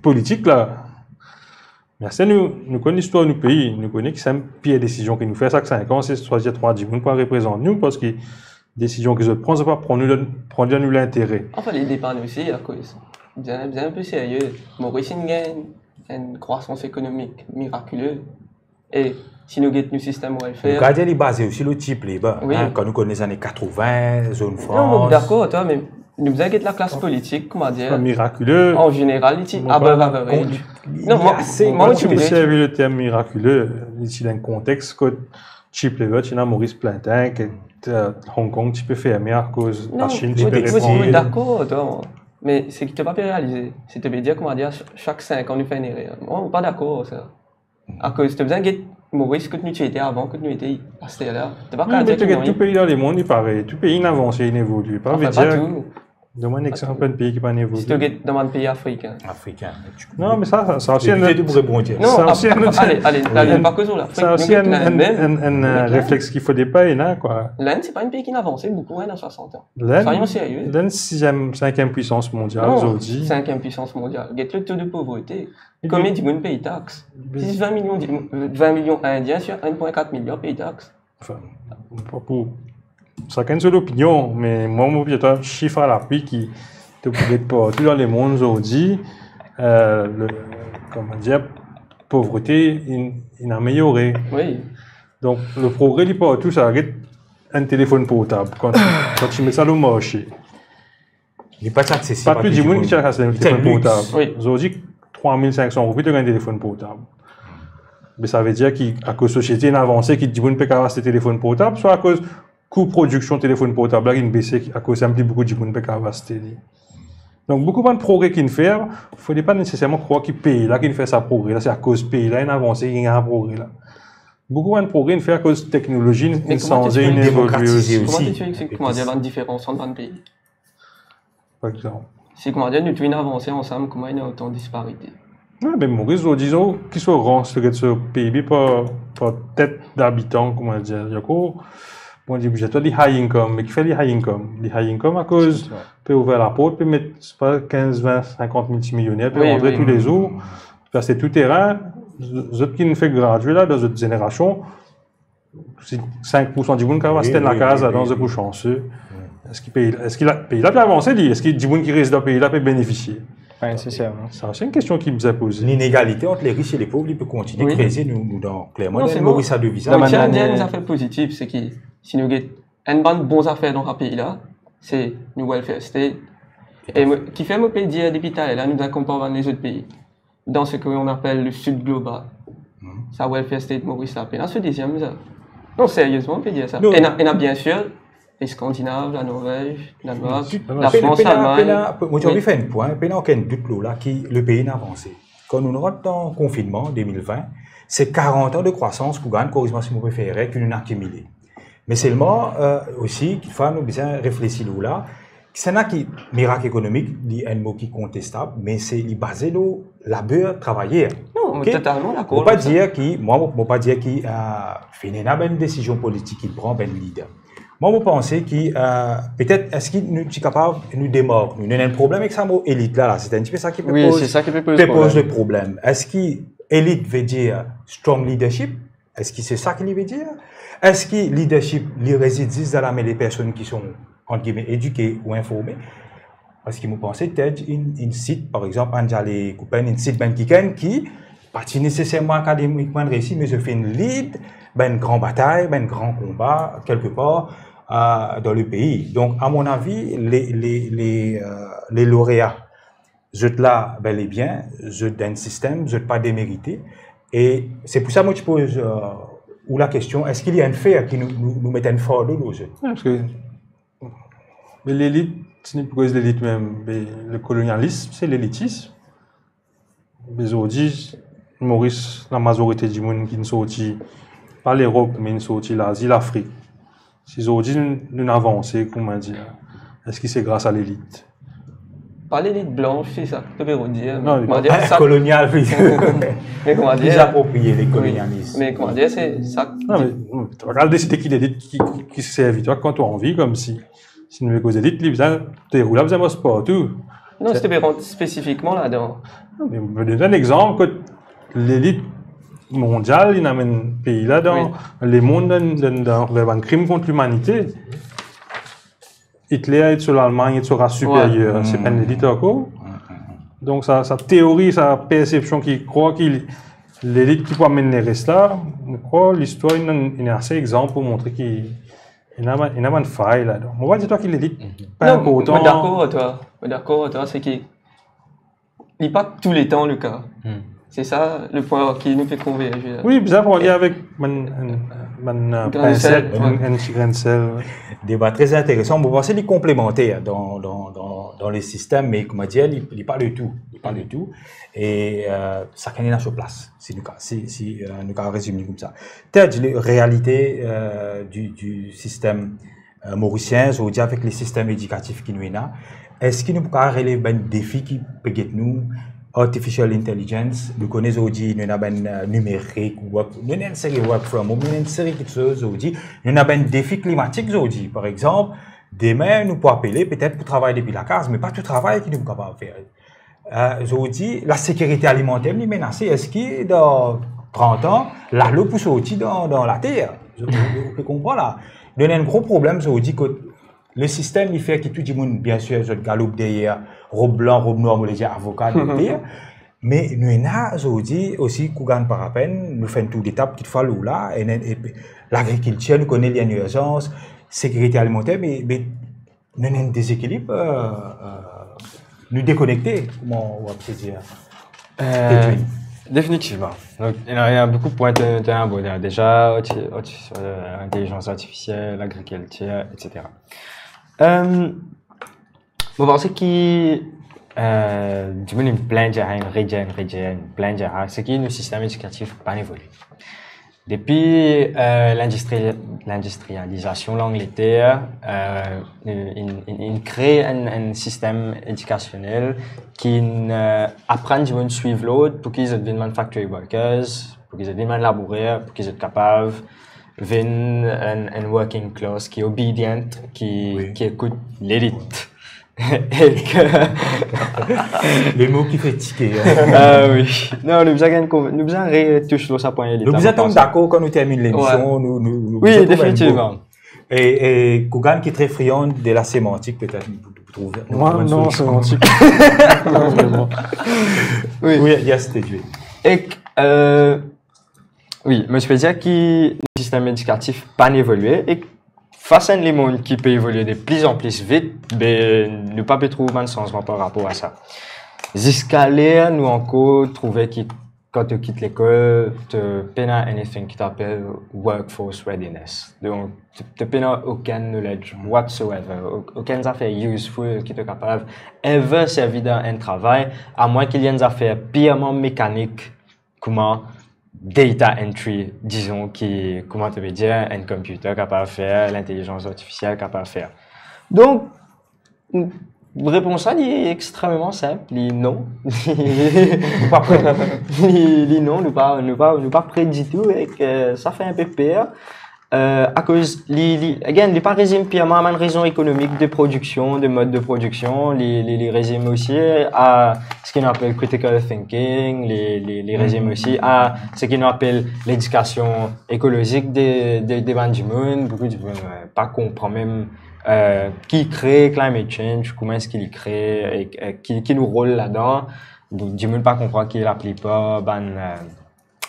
politik la. Me aster nou, nou konn listwar nou pei, nou kone ki sa pir desizion ki nou fer sak sink an, se swazir trwa dimoun pou al reprezant nou, parski desizion ki zot pran, zot pa pran nou dan, pran dan nou lintere. Anfin, li depann osi, akoz, bizin, bizin inpe serye. Moris inn gagn enn krwasans ekonomik mirakile. E si nou get nou sistem welfare, nou kav dir li baze osi lor cheap labour, wi, kan nou konn lezane katrovin, zone franche. Non, mo dakor, twa, me nou bizin get laklas politik, koumadir, mirakile, an zeneral, li ti above average. Non, mwa, mwa, mo trouve, servi le term mirakile, li ti dan enn kontex kot cheap labour ti ena Moris plin tan, ki, euh, Hong Kong ti pe ferme akoz Lasinn ti pe repran. Non, mo dakor, twa, mwa. Me seki to pa pe realize, se to pe dir, koumadir, sak sink an nou fer enn erer. Mwa, mo pa dakor ar sa. Akoz to bizin get Moris kot nou ti ete avan, kot nou ete aster la. To pa kav dir ki tou pei dan lemond li parey, tou pei inn avanse, inn evolie. Pa, anfin, pa tou. Donn mwa enn exanp enn pei ki pa'nn evolie. Si to get dan bann pei afrikin. Afrikin. Non, me sa, sa, sa osi enn, ale, ale, ale, pa koz lor Lafrik, sa osi enn, enn, enn, euh, reflex ki fode pa ena, kwa. Lind, se pa enn pei ki inn avanse boukou, en, dan swasant an. Lind, soyons sérieux. Lind siziem, sinkiem pwisans mondial zordi. Non, sinkiem pwisans mondial. Get le to de povrete. Konbien dimoun pey tax? Zis vin milion dimoun, vin milion Indien sir enn pwin kat miliar pey tax. Anfin, pa pou, sakenn so lopinion, me mwa, mo pe dir twa sif alapli ki to pou get partou dan lemond zordi, euh, le, koman dir, povrete inn, inn ameliore. Wi. Donk, le progre li partou, sa, get enn telefonn portab, kan, kan ti met sa lor marse. Li pa ti aksesib a tou dimoun. Pa tou dimoun ki ti aksesib a enn telefonn portab. Wi. Zordi, trwa mil sink san roupi, to gagn telefonn portab. Me sa ve dir ki, akoz sosiete inn avanse, ki dimoun pe kav aste telefonn portab, swa akoz kou prodiksion telefonn portab la inn bese, ki, akoz enn pli boukou dimoun pe kav aste li. Donk, boukou bann progre ki inn fer, fode pa neseserman krwar ki pei la ki inn fer sa progre la, se akoz pei la inn avanse, ki inn gagn progre la. Boukou bann progre inn fer akoz teknolozi inn sanze, inn evolie osi. Me kouma to ti, kouma to ti, kouma dir, bann diferans ant bann pei? Par exanp. Si, kouma dir, nou tou inn avanse ansam, kouma ena otan disparite? Wi, me Moris, dizon, ki so rans, to get so PIB par, par tet dabitan, kouma dir, dakor? Bon, li bizin dir twa li high income, me kifer li high income? Li high income akoz pe ouver laport, pe met, se pa, kinz, vin, sinkant mil ti milioner pe rantre toulezour, pe aste tou terin, zot ki inn fer gradie la, dan zot zenerasion, si sink poursan dimoun kav aste enn lakaz ladan, zot pou sanse. Eski pei, eski la, pei la pe avanse, li? Eski dimoun ki rezidan pei la pe benefisie? Pa neseserman. Sa osi enn kestion ki bizin poze. Linegalite ant leris e lepov, li pe kontigne kreze, nou, nou dan, klerman, dan enn move sa devizaz. Non, mo ti dir enn zafer pozitif, se ki si nou get enn bann bon zafer dan sa pei la, se nou welfare state. E mo, kifer mo pe dir depi taler la, nou bizin konpar bann lezot pei. Dan seki nou apel le sud global. Sa welfare state Moris la, pena so deziem sa. Non, seriezman, mo pe dir sa. Ena, ena, biensir, Eskandinav, Lanorvez, Danemark, Lafrans, Lalmagn. Mo ti anvi fer enn pwin, pena okenn dout lor la ki le pei inn avanse. Kan nou rant dan konfinnman de mil vin, se karant an de krwasans, pou gagn, koriz mwa si mo pe fer erer, ki nou inn akimile. Me selman, euh, osi, kikfwa nou bizin reflesi lor la, kisannla ki mirak ekonomik, li enn mo ki kontestab, me se li baze lor labor travayer. Non, totalman dakor. Mo pa dir ki, mwa, mo, mo pa dir ki, euh, finn ena bann desizion politik ki pran, bann lider. Mwa, mo panse ki, euh, petet, eski nou ti kapav nou demark nou? Nou ena enn problem ek sa mo elit la, la. Se enn tipe sa ki pe poz, pe poz le problem. Eski elit ve dir strong leadership? Eski se sa ki li ve dir? Eski leadership, li rezid zis dan lame le personn ki son, ant gime, edike ou informe? Parski mo panse TED inn, inn sit, par exanp, Anjali Kupen, inn sit bann kikenn ki pa ti neseserman akademikman reysi, me zot finn lead bann gran batay, bann gran konba, kelkepar, euh, dan le pei. Donk, a mon avi, le, le, le, euh, le lorea, zot la bel e bien, zot dan enn sistem, zot pa demerite. E se pou sa mo ti poz, euh, ou lakestion, eski li unfair ki nou, nou, nou met enn fardo lor zot? Non, parski, me lelit, si nou pou koz lelit mem, me le kolonialism, se lelitism. Me zordi, Moris, lamazorite dimoun ki inn sorti, pa Lerop, me inn sorti Lazi, Lafrik. Si zordi nou, nou avanse, kouma dir, eski se gras a lelit? Pa lelit blanch, se sa ki to pe dir. Non, kouma dir, sa kolonial, wi. Me kouma dir, pli aproprie, le kolonialism. Me kouma dir, se sa. Non, me, non, to pa kav deside ki lelit ki, ki, ki servi twa kan to anvi, koumsi, si nou pe koz lelit, li bizin, to rou la bizin mars partou. Non, se to pe rant spesifikman ladan. Non, me mo donn enn exanp kot lelit mondial, li amenn pei la dan, wi, lemond dan, dan, dan, dan bann krim kont limanite. Hitler et so Lalmagn et so ras siperyer, se pa enn lelit ankor. Donk sa, sa teori, sa persepsion ki krwar ki lelit ki pou amenn leres la, mo krwar listwar inn, inn ase exanp pou montre ki ena bann, ena bann fay ladan. Mo pa dir twa ki lelit pa inportan. Non, mo dakor ar twa. Mo dakor ar twa, se ki li pa touletan le ka. Se sa le pwin ki nou pe konverze la. Wi, bizin pou ale avek bann, bann, bann, euh, pinsel, enn, enn ti grin sel, wi. Deba tre interesan. Mo panse li konplemanter dan, dan, dan, dan le sistem, me kouma dir, li, li pa le tou. Li pa le tou. E, euh, sakenn ena so plas, si nou ka, si, si, euh, nou ka rezime li koumsa. Tel le realite, euh, du, du sistem euh, morisien, zordi avek le sistem edikatif ki nou ena, eski nou pou kapav relev bann defi ki pe get nou, artificial intelligence, nou kone zordi nou ena bann, euh, nimerik, work, nou ena enn seri work from home, nou ena enn seri kiksoz zordi, nou ena bann defi klimatik zordi, par exanp, demin nou pou apele petet pou travay depi lakaz, me pa tou travay ki nou pou kapav fer. Euh, zordi, lasekirite alimanter li menase. Eski dan trant an, lalo pou sorti dan, dan later? Zot, zot, zot pe konpran la. Donk, ena enn gro problem zordi kot le sistem li fer ki tou dimoun, biensir, zot galoup deryer rob blan, rob nwar, mo le dir avoka, dokter. Me nou ena zordi osi Kougan Parapen, nou fer enn tour detap kitfwa lor la, e, e, e lagrikiltir, nou kone li enn irzans, sekirite alimanter, me, me nou ena enn dezekilib, euh, euh, nou dekonekte, kouma ou ap dir, euh, Edwin? Definitivman. Donk, ena, ena boukou pwin to, to aborde la deza, arti-, arti-, euh, intelizans artifisiel, lagrikiltir, et cetera. Euh, mo panse ki, euh, dimoun inn plinn sa, inn redir, inn redir, inn plinn sa, se ki nou sistem edikatif pa'nn evolie. Depi, euh, lindistri-, lindistrializasion Langleter, euh, inn, inn, inn kre enn, enn sistem edikasionel ki, euh, aprann dimoun swiv lord pou ki zot vinn bann factory workers, pou ki zot vinn bann labourer, pou ki zot kapav vinn enn, enn working class ki obedient, ki, wi, ki ekout lelit. Ek le mo ki fer tike, hein. Ah wi. Non, nou bizin gagn kon-, nou bizin retouch lor sa pwin la. Nou bizin tom dakor kan nou terminn lemision, wi, nou, nou, nou bizin tom enn mo. Wi, definitivman. E, e Kougan ki tre friand de la semantik, petet nou pou, pou trouve, non, semantik. Non, vreman. Wi. Wi, yes, Edwin. Ek, euh, Wi, mo ti pe dir ki sistem edikatif pa'nn evolie, e fas a enn lemond ki pe evolie de pli an pli vit, be, nou pa pe trouv bann sanzman par rapor a sa. Ziska ler nou ankor trouve ki kan to kit lekol, to pena anything ki apel workforce readiness. Donk, to, to pena okenn knowledge whatsoever, o-, okenn zafer useful ki to kapav ever servi dan enn travay, amwin ki li enn zafer pirman mekanik, kouma data entry, dizon ki, kouma to pe dir, enn computer kapav fer, lintelizans artifisiel kapav fer. Donk, repons la, li extrememan sinp, li non. Nou pa pre. Li, li non, nou pa, nou pa, nou pa pre ditou, ek, euh, sa fer enpe per. Euh, akoz li, li, again, li pa rezime pirman a bann rezon ekonomik de prodiksion, de mod de prodiksion, li, li, li rezime osi a seki nou apel critical thinking, li, li, li rezime osi a seki nou apel ledikasion ekolozik de, de, de bann dimoun. Boukou dimoun, euh, pa konpran mem, euh, ki kre climate change, kouma eski li kre, e, e ki, ki nou rol ladan. Dimoun pa konpran ki laplipar bann, euh,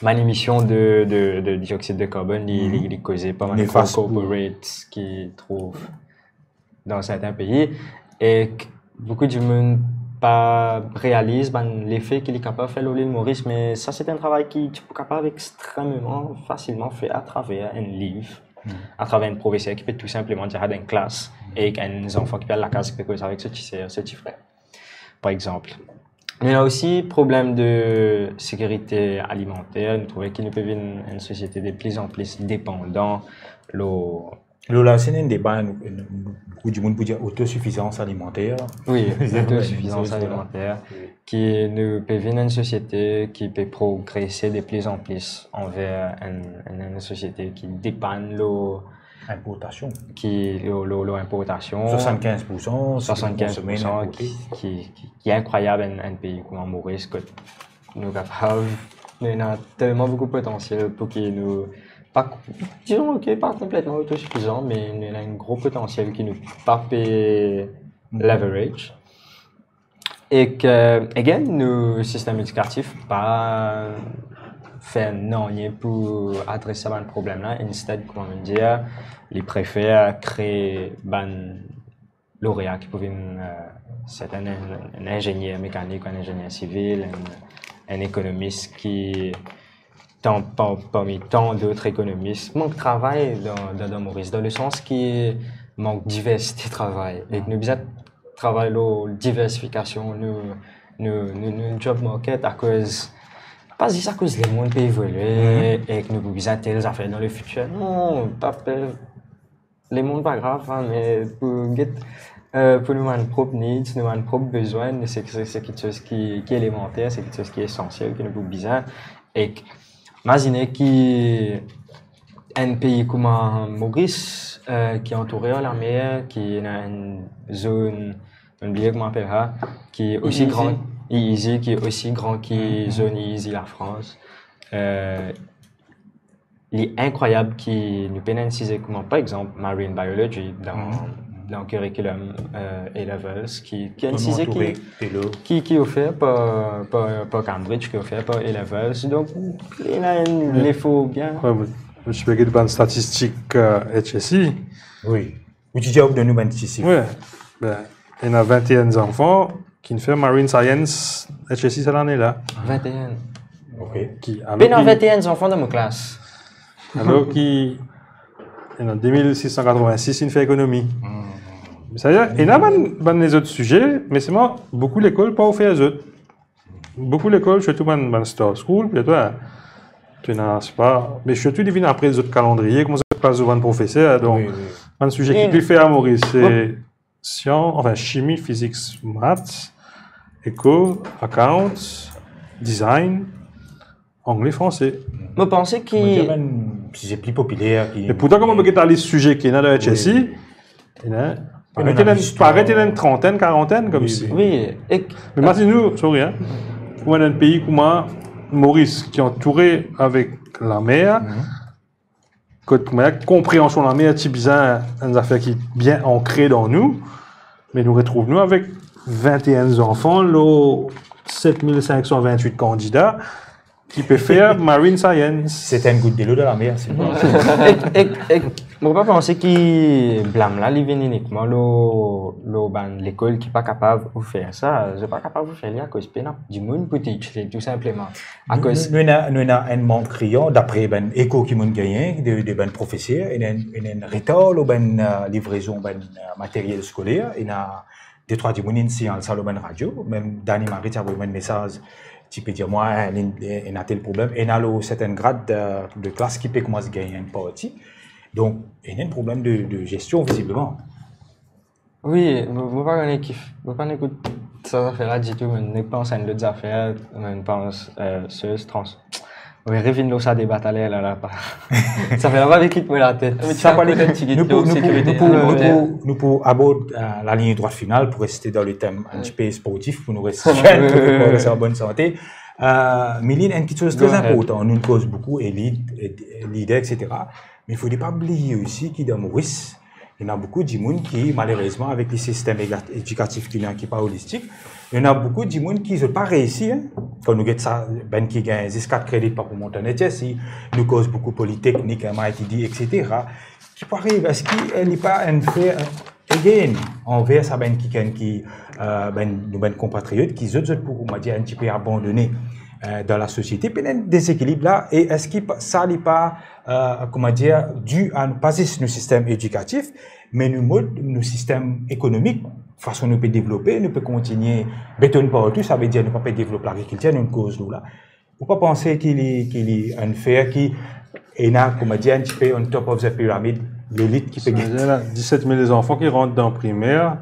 bann emision de, de, de dioxyde de carbone, li, li, li koze par bann gro corporates ki trouv dan sertin pei. E boukou dimoun pa realiz bann lefe ki li kapav fer lor lil Moris, me sa se enn travay ki ti pou kapav extrememan fasilman fer atraver enn liv, atraver enn profeser ki pe tou sinpleman dir dan enn klas, ek enn zanfan ki pe al lakaz, ki pe koz avek so ti ser, so ti frer, par exanp. Nou ena osi problem de sekirite alimanter. Nou trouve ki nou pe vinn enn sosiete de pli an pli depandan lor... Lor la, se enn deba, nou, nou, boukou dimoun pou dir autosuffisance alimentaire. Wi, autosuffisance alimentaire, ki nou pe vinn enn sosiete ki pe progrese de pli an pli anver enn, enn, enn sosiete ki depann lor inportasion. Ki, lor, lor, lor inportasion. Swasannkinz poursan, swasannkinz poursan ki, ki, ki, ki inkrwayab, enn, enn pei kouma Moris, kot nou kapav, nou ena telman boukou potansiel pou ki nou, pa, dizon, ok, pa konpletman otosifizan, me nou ena enn gro potansiel ki nou pa pe leverage. Ek, again, nou sistem edikatif pa fer nanye pou adres sa bann problem la. Instead, kouma mo dir, li prefer kree bann lorea ki pou vinn, eh, serten enn, enn inzenier mekanik, enn inzenier sivil, enn, enn ekonomis ki, tan, par-, parmi tan dot ekonomis, mank travay dan, dan, dan Moris, dan lesans ki mank diversite travay. Ek nou bizin travay lor diversifikasion nou, nou, nou, nou job market, akoz, pa zis akoz lemonn pe evolie, ek nou pou bizin tel zafer dan lefitir. Non, pa pe-, lemonn pa grav, hein, me pou get, eh, pou nou bann prop needs, nou bann prop bezwin, se, se, se kiksoz ki, ki elemanter, se kiksoz ki esansiel, ki nou pou bizin. Ek mazine ki enn pei kouma Moris, eh, ki antoure ar lamer, ki ena enn zone, mo bliye kouma apel sa, ki osi gran, Easy, ki osi gran ki zone Easy Lafrans. Eh, li inkrwayab ki nou pena enn size kouma, par exanp, marine biology dan, dan curriculum, eh, A-levels, ki, ki enn size ki, ki, ki ofer par, par, par Cambridge, ki ofer par A-levels. Donk, ena enn lefo bien. Wi, wi. Mo ti pe get bann statistik, eh, H S C. Wi. Ou ti dir ou donn nou bann ti sif. Wi. Be, ena vinte-enn zanfan ki'nn fer Marine Science H S C sa lane la. Vinte-enn. Ok. Ki, alor pena ki vinte-enn zanfan dan mo klas. Alor ki, ena de mil sis san katrovin-sis inn fer ekonomi. Savedir, ena bann, bann lezot size, me selman, boukou lekol pa ofer zot. Boukou lekol, sirtou bann, bann star school, petet, to ena, sepa, me sirtou li vinn apre zot kalandriye, kouma zot plas zot bann profeser, donk, wi, wi, bann size ki pli fer a Moris, se sian-, anfin, chimi, fizik, math, eko, account, design, angle, franse. Mo panse ki, kouma dir, bann size pli popiler ki... E pourtan, kan mo get lalis size ki ena dan H S C, wi, wi, ena, parey ena ena, listoir, parey ena enn trantenn, karantenn, koumsi. Wi, wi. Wi, ek... Me imazinn ou, sorry, hein, kouma enn pei kouma Moris, ki antoure avek lamer, kot kouma konpreansion lamer ti bizin enn zafer ki bien ankre dan nou, me nou retrouv nou avek vinte-enn zanfan lor set mil sink san vintwit kandida ki pe fer Marine Science. Se enn gout delo dan lamer, se pa... Ek, ek, ek, mo pa panse ki blam la, li vinn inikman lor, lor bann lekol ki pa kapav ofer sa. Zot pa kapav ofer li akoz pena dimoun pou teach li, tou sinpleman. Nou, akoz nou, nou ena, nou ena enn mank kriyan, dapre bann eko ki mo'nn gagne de, de bann profeser, ena enn, ena enn retar lor bann, eh, livrezon bann, eh, materyel skoler, ena de trwa dimoun inn signal sa lor bann radio, mem Dani Marie ti avoy mwa enn mesaz, ti pe dir mwa, eh, ena, ena tel problem, ena lor sertin grad de, de klas ki pe koumans gagn enn parti. Donk, ena enn problem de, de gestion, vizibleman. Wi, mo, mo pa kone ki, mo pa ekout sa zafer la ditou, mo nek pans enn lot zafer, mo pans, eh, sez trans. Wi, revinn lor sa deba taler la, la, pa. Sa fer la pa vinn kit mo latet. Sa pa le, nou pou, nou pou, nou pou, nou pou, nou pou abord, eh, laligne droite final pou reste dan le tem enn tipe sportif, pou nou reste zenn, pou nou reste an bonn sante. Eh, Miline, enn kiksoz tre inportan, nou koz boukou elit, e, lider, et cetera. Me fode pa bliye osi ki dan Moris, ena boukou dimoun ki, malerezman, avek le sistem ega-, edikatif ki ena, ki pa olistik, ena boukou dimoun ki zot pa reisi, hein. Kan nou get sa, bann ki gagn zis kat kredi pa pou mont an H S C, nou koz boukou politeknik, M I T D, et cetera. Ki pou ariv, eski, eh, li pa enn fer, eh, again, anver sa bann kikenn ki, eh, bann, nou bann konpatriot ki zot, zot pou, on va dire, enn tipe abandone, eh, dan lasosiete, pena enn dezekilib la, e eski pa, sa li pa, eh, kouma dir, di a, pa zis nou sistem edikatif, me nou mod, nou sistem ekonomik, fason nou pe devlope, nou pe kontigne betonn partou, savedir nou pa pe devlop lagrikiltir, nou koz nou la. Ou pa panse ki li, ki li enn fer ki ena, kouma dir, enn tipe on top of the pyramid, lelit ki pe... Savedir ena diset mil zanfan ki rant dan primer,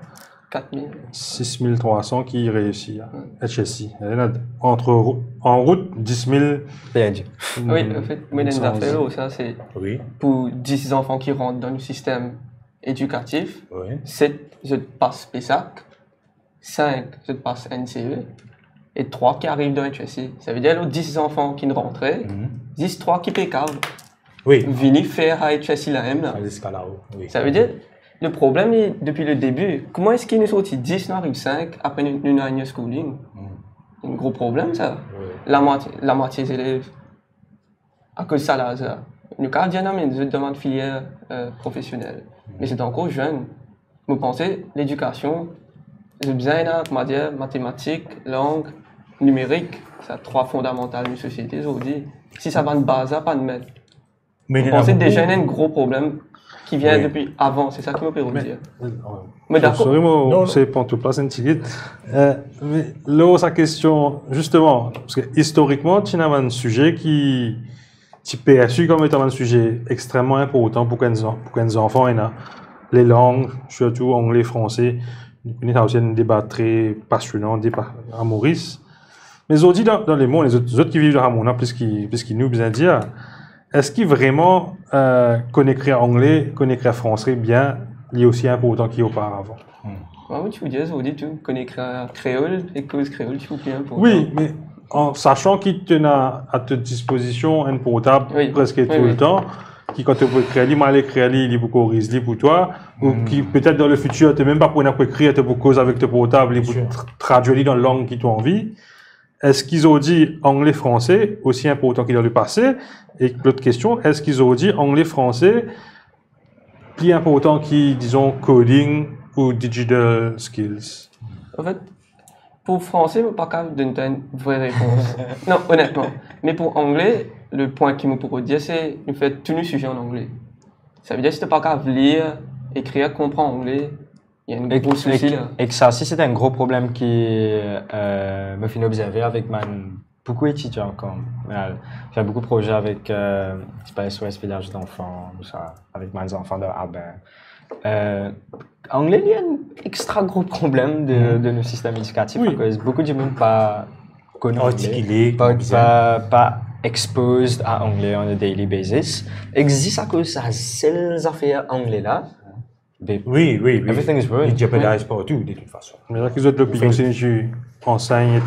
kat mil. Sis mil trwa san ki reisi, hein, H S C. Ena ant, an rout, dis mil perdi. Wi, anfet, mo ena enn zafer, sa se, wi, pou dis zanfan ki rant dan le sistem edikatif, wi, set zot pas PESAC, sink zot pas N C E, e trwa ki ariv dan H S C. Savedir, lor dis zanfan ki rantre, zis trwa ki pe kav. Wi. Vini fer high chest la mem la. Sa ziska lao, wi. Savedir, le problem li depi le debi. Kouma eski nou sorti dis, nou ariv sink, apre nou, nou ena schooling? Hmm. Enn gro problem sa. Wi. Lamwatie, lamwatie zelev, akoz sa laz la, nou kav dir nou amenn zot dan bann filier, eh, profesionel. Hmm. Me zot ankor zenn. Mo panse ledikasion, zot bizin ena, kouma dir, matematik, lang, nimerik, sa trwa fondamantal nou sosiete zordi. Si sa bann baz la pa'nn met, mo panse deza ena enn gro problem ki vinn depi avan, se sa ki mo pe dir. Me dakor. Sorry, mo, non, non. Se pran to plas enn tigit. Eh, me lor sa kestion, zisteman, parski istorikman, ti ena bann size ki ti persi kom etan bann size extrememan inportan pou ki enn zan-, pou ki enn zanfan ena. Lelang, sirtou angle, franse. Nou kone sa osi enn deba tre pasionan, deba a Moris. Me zordi dan, dan lemond, zot, zot ki viv dan sa mond la plis ki, plis ki nou, bizin dir, eski vreman, eh, konn ekrir angle, konn ekrir franse bien, li osi inportan ki oparavan? Hmm. Mwa, mo ti pou dir zordi tou, konn ekrir kreol ek koz kreol ti pou pli inportan. Wi, me an sasan ki to ena a to dispozision enn portab preske toultan, ki kan to pou ekrir li, mal ekrir li, li pou koriz li pou twa, ou ki petet dan le fitir, to mem pa pou ena pou ekrir, to pou koz avek to portab, li pou tr-, tradwir li dan lang ki to anvi. Eski zordi angle, franse osi inportan ki dan lepase? Ek lot kestion, eski zordi angle, franse pli inportan ki, dizon, coding ou digital skills? Anfet, pou franse, mo pa kav donn twa enn vre repons. Non, onetman. Me pou angle, le pwin ki mo pou dir, se nou fer tou nou size an angle. Savedir, si to pa kav lir, ekrir, konpran angle, ena enn gro sousi la. Ek sa osi, se enn gro problem ki, eh, mo finn obzerve avek bann boukou etidian kan, eh, fer boukou proze avek, eh, Espace Ouest, Vilaz Zanfan, tousa, avek bann zanfan dan Aben. Eh, angle, li enn extra gro problem de, de nou sistem edikatif, akoz boukou dimoun pa konn angle, pa, pa, pa exposed a angle on a daily basis. Ek zis akoz sa sel zafer angle la, be, wi, wi, wi, everything is ruined. Li jeopardize partou, de tout fason. Me la ki zot lopinion, si nou ansegn,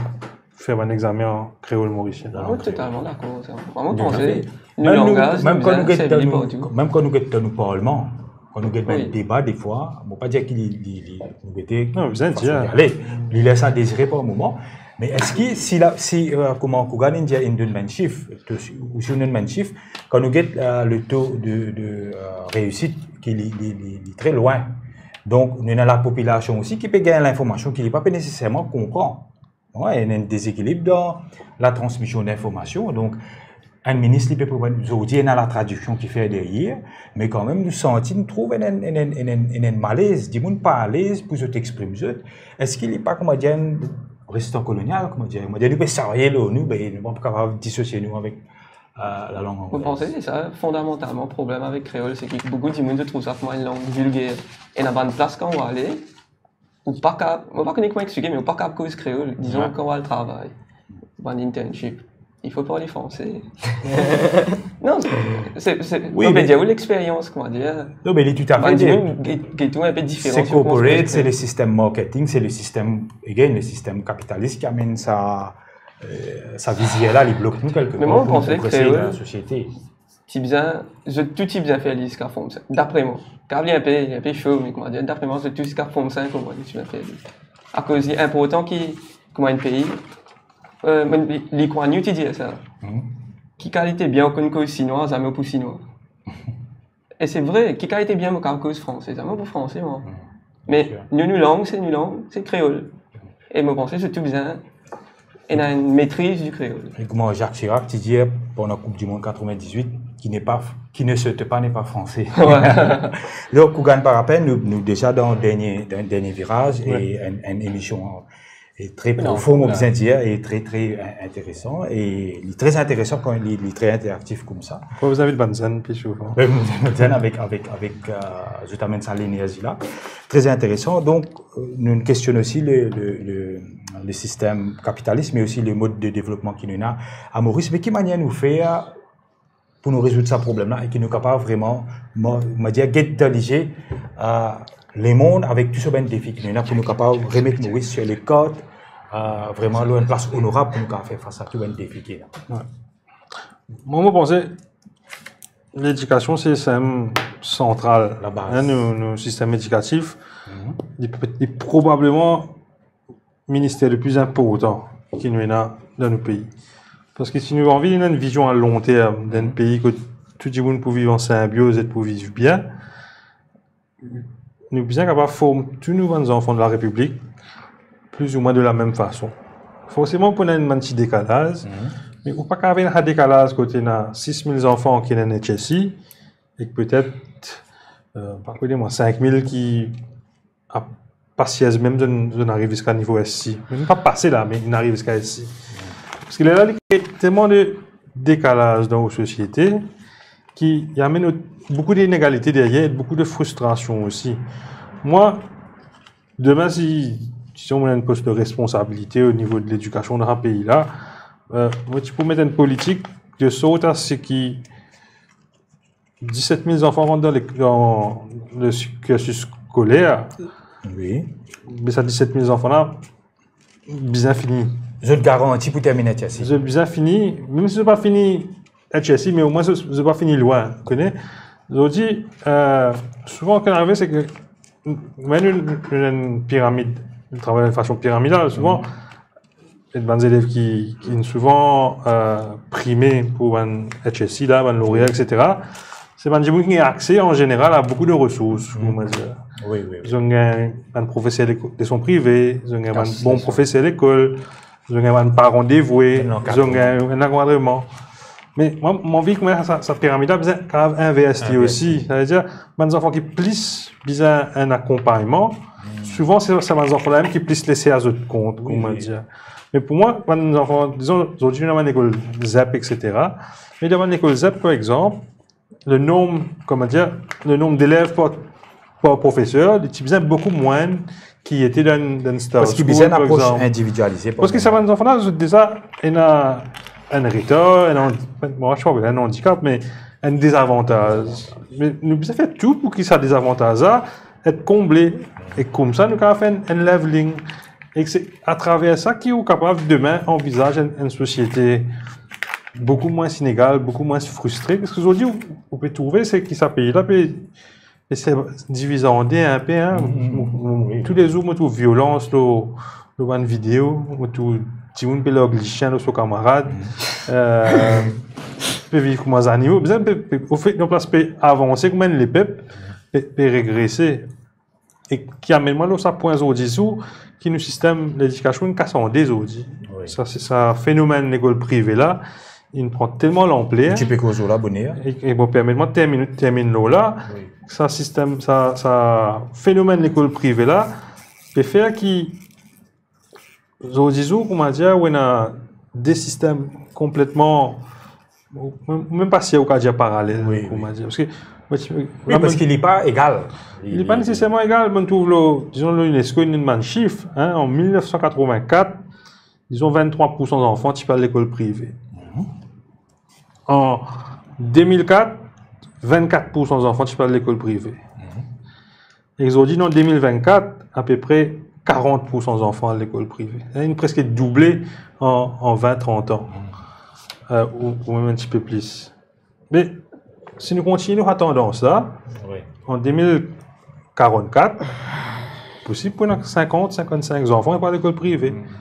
fer bann examen an kreol morisien? Ah, wi, totalman dakor, sa. Mwa, mo panse, nou langaz, nou bizin servi li partou. Mem kan nou get dan nou parlman, kan nou get dan bann deba, defwa, mo pa dir ki li, li, li, nou gete, non, bizin dir, ale, li les a dezire par moman, me eski si la, si, eh, kouma Kougan inn dir, inn donn bann sif, to, ou si ou donn bann sif, kan nou get, eh, le to de, de, eh, reisit ki li, li, li, li tre lwin. Donk, nou ena lapopilasion osi ki pe gagn linformasion ki li pa pe neseserman konpran. Wi, ena enn dezekilib dan latransmision linformasion. Donk, enn minis, li pe pou, zordi ena latradiksion ki fer deryer, me kanmem nou santi, nou trouv enn, enn, enn malez, dimoun pa alez pou zot exprim zot. Eski li pa, kouma dir, enn restan kolonial, kouma dir, kouma dir, nou pe sarye lor nou, be, nou pa kapav disosie nou avek, eh, lalang angle. Mo panse se sa fondamantalman problem avek kreol, se ki boukou dimoun zot trouv sa kouma enn lang vilger. Ena bann plas kan ou ale, ou pa kav, mo pa kone kouma explike, me ou pa kav koz kreol, dizon, kan ou al travay, bann internship, il faut parler français. Non, se, se, wi, non, me dir, ou lexperyans, kouma dir. Non, me li toutafe, bann dimoun get, get ou enpe diferan, se corporate, se le sistem marketing, se le sistem, again, le sistem kapitalis ki amenn sa, eh, sa vizion la, li blok nou kelkepar pou nou progrese dan lasosiete. Ti bizin, zot tou ti bizin fer li ziska form sink. Dapre mwa, kav li enpe, li enpe so, me kouma dir, dapre mwa, zot tou ziska form sink omwin, zot ti bizin fer li. Akoz li inportan ki, kouma enn pei, eh, mem Li, Lee Kuan Yew ti dir sa. Ki kalite bien ou konn koz sinwa, zame ou pou sinwa. E se vre, ki kalite bien mo kav koz franse, zame ou pou franse, mwa. Me nou, nou lang, se nou lang, se kreol. E mo panse zot tou bizin ena enn metriz di kreol. E kouma Jacques Chirac ti dir pandan Coupe du Monde quatre-vingt-dix-huit, qui n'est pas, qui ne saute pas n'est pas français. Wi. Donk, Kougan, par rapel, nou, nou deza dan dernie, dan dernie viraz, wi, e enn, enn emision, e tre profon, mo bizin dir, e tre, tre, eh, interesan, e li tre interesan kan li, li tre interaktif koumsa. Fode zot invit bann zenn pli souvan. Wi, bann zenn avek, avek, avek, eh, zot amenn sa lenerzi la. Tre interesan. Donk, eh, nou, nou kestionn osi le, le, le, le sistem kapitalis, me osi le mod de devlopman ki nou ena a Moris. Me ki manier nou fer pou nou rezoud sa problem la e ki nou kapav vreman, mo, mo dir, get dan lizie, eh, lemonn avek tou so bann defi ki nou ena, pou nou kapav remet Moris sur le kart, eh, vreman lor enn plas onorab pou nou kapav fer fas a tou bann defi ki ena. Wi. Mwa, mo panse, ledikasion se sem santral, labaz, hein, nou, nou sistem edikatif. Mhm. Li, li probableman minister le pli inportan ki nou ena dan nou pei. Parski si nou anvi ena enn vizion a long term dan enn pei kot tou dimoun pou viv an sinbioz e pou viv bien, nou bizin kapav form tou nou bann zanfan de la Repiblik pli ou mwin de la mem fason. Forseman pou ena enn bann ti dekalaz, mhm, me ou pa kapav ena sa dekalaz kot ena sis mil zanfan ki ena enn H S I, ek petet, euh, pa kone mwa, sink mil ki a, pa sirti mem zot, zot ariv ziska nivo S C. Mem pa pase la, me inn ariv ziska S C. Parski lerla li kre telman de dekalaz dan nou sosiete ki li amenn boukou de inegalite deryer, boukou de fristrasion osi. Mwa, demin, si, si mo ena enn pos de responsabilite o nivo de ledikasion dan sa pei la, euh, mo ti pou met enn politik de sort a se ki diset mil zanfan rant dan le, dan le cursus skoler. Wi. Me sa diset mil zanfan la, bizin fini. Zot garanti pou termine H S I. Zot bizin fini, mem si zot pa fini H S I, me omwin zot, zot pa fini lwin, kone? Zordi, euh, souvan ki arive, se ki, mem nou, nou ena enn piramid, nou travay de fason piramidal, souvan, mhm, e bann zelev ki, ki inn souvan, euh, prime pou bann H S I la, bann lorea, et cetera, se bann dimoun ki gagn akse, an zeneral, a boukou de resours, mhm, kouma dir. Wi, wi, wi. Zot gagn bann profeser leko-, leson prive, zot gagn bann bon profeser lekol, zot gagn bann paran devoue, zot gagn enn ankadreman. Me mwa, mo anvi kouma sa, sa piramid la bizin kapav invers li osi. Inverse. Savedir, bann zanfan ki plis bizin enn akonpagnman, hmm, souvan se, se bann zanfan la mem ki plis lese a zot kont, wi, kouma dir. Me pou mwa, bann zanfan, dizon, zordi nou ena bann lekol ZEP, et cetera. Me dan bann lekol ZEP, par exanp, le nombre, comment dire, le nombre d'élèves par, par professeur, li ti bizin boukou mwin ki ete dan, dan Star School, par exanp. Parski bizin enn apros individialize, par exanp. Parski sa bann zanfan la, zot deza ena enn retar, enn an-, mwa, mo pa apel enn andikap, me enn dezavantaz. Me nou bizin fer tou pou ki sa dezavantaz la et konble. E koumsa, nou kapav fer enn, enn leveling. E se atraver sa ki ou kapav demin anvizaz enn, enn sosiete boukou mwin inegal, boukou mwin fristre. Parski zordi, ou, ou pe trouve, se ki sa pei la pe, pe se divize an de inpe, hein. Mm, mm, mm. Wi. Toulezour, mo trouv violans lor, lor bann video, mo trouv dimoun pe larg lisien lor so kamarad, mm, euh, pe viv kouma zanimo. Bizin pe, pe, anfet, dan plas pe avanse kouma enn lepep, pe, pe regrese. E ki amenn mwa lor sa pwin zordi, sou ki nou sistem ledikasion inn kas an de zordi. Wi. Sa, se sa fenomenn lekol prive la, inn pran telman lanpler. Ti pe koz lor la boner. E, e bon, permet mwa termin, termin lor la. Wi. Sa sistem, sa, sa fenomenn lekol prive la, pe fer ki zordi zour, kouma dir, ou ena de sistem konpletman, ou mem, ou mem pa sir ou kapav dir paralel, wi, kouma dir. Parski, wi, parski li pa egal. Li, li pa neseserman egal. Mo trouv lor, dizon, lor UNESCO, inn donn bann sif, hein, an mil nef san katrovin-kat, dizon, vinn-trwa poursan zanfan ti pe al lekol prive. Mhm. An de mil kat, vinn-kat poursan zanfan ti pe al lekol prive. Mhm. E zordi, an de mil vinn-kat, apepre karant poursan zanfan al lekol prive. Inn preske double an, an vin, trant an. Mm. Euh, ou, ou mem enn tipe plis. Me, si nou kontinie lor sa tandans la, wi, an de mil karant-kat, posib pou ena sinkant, sinkant-sink zanfan ki pe al lekol prive. Mm.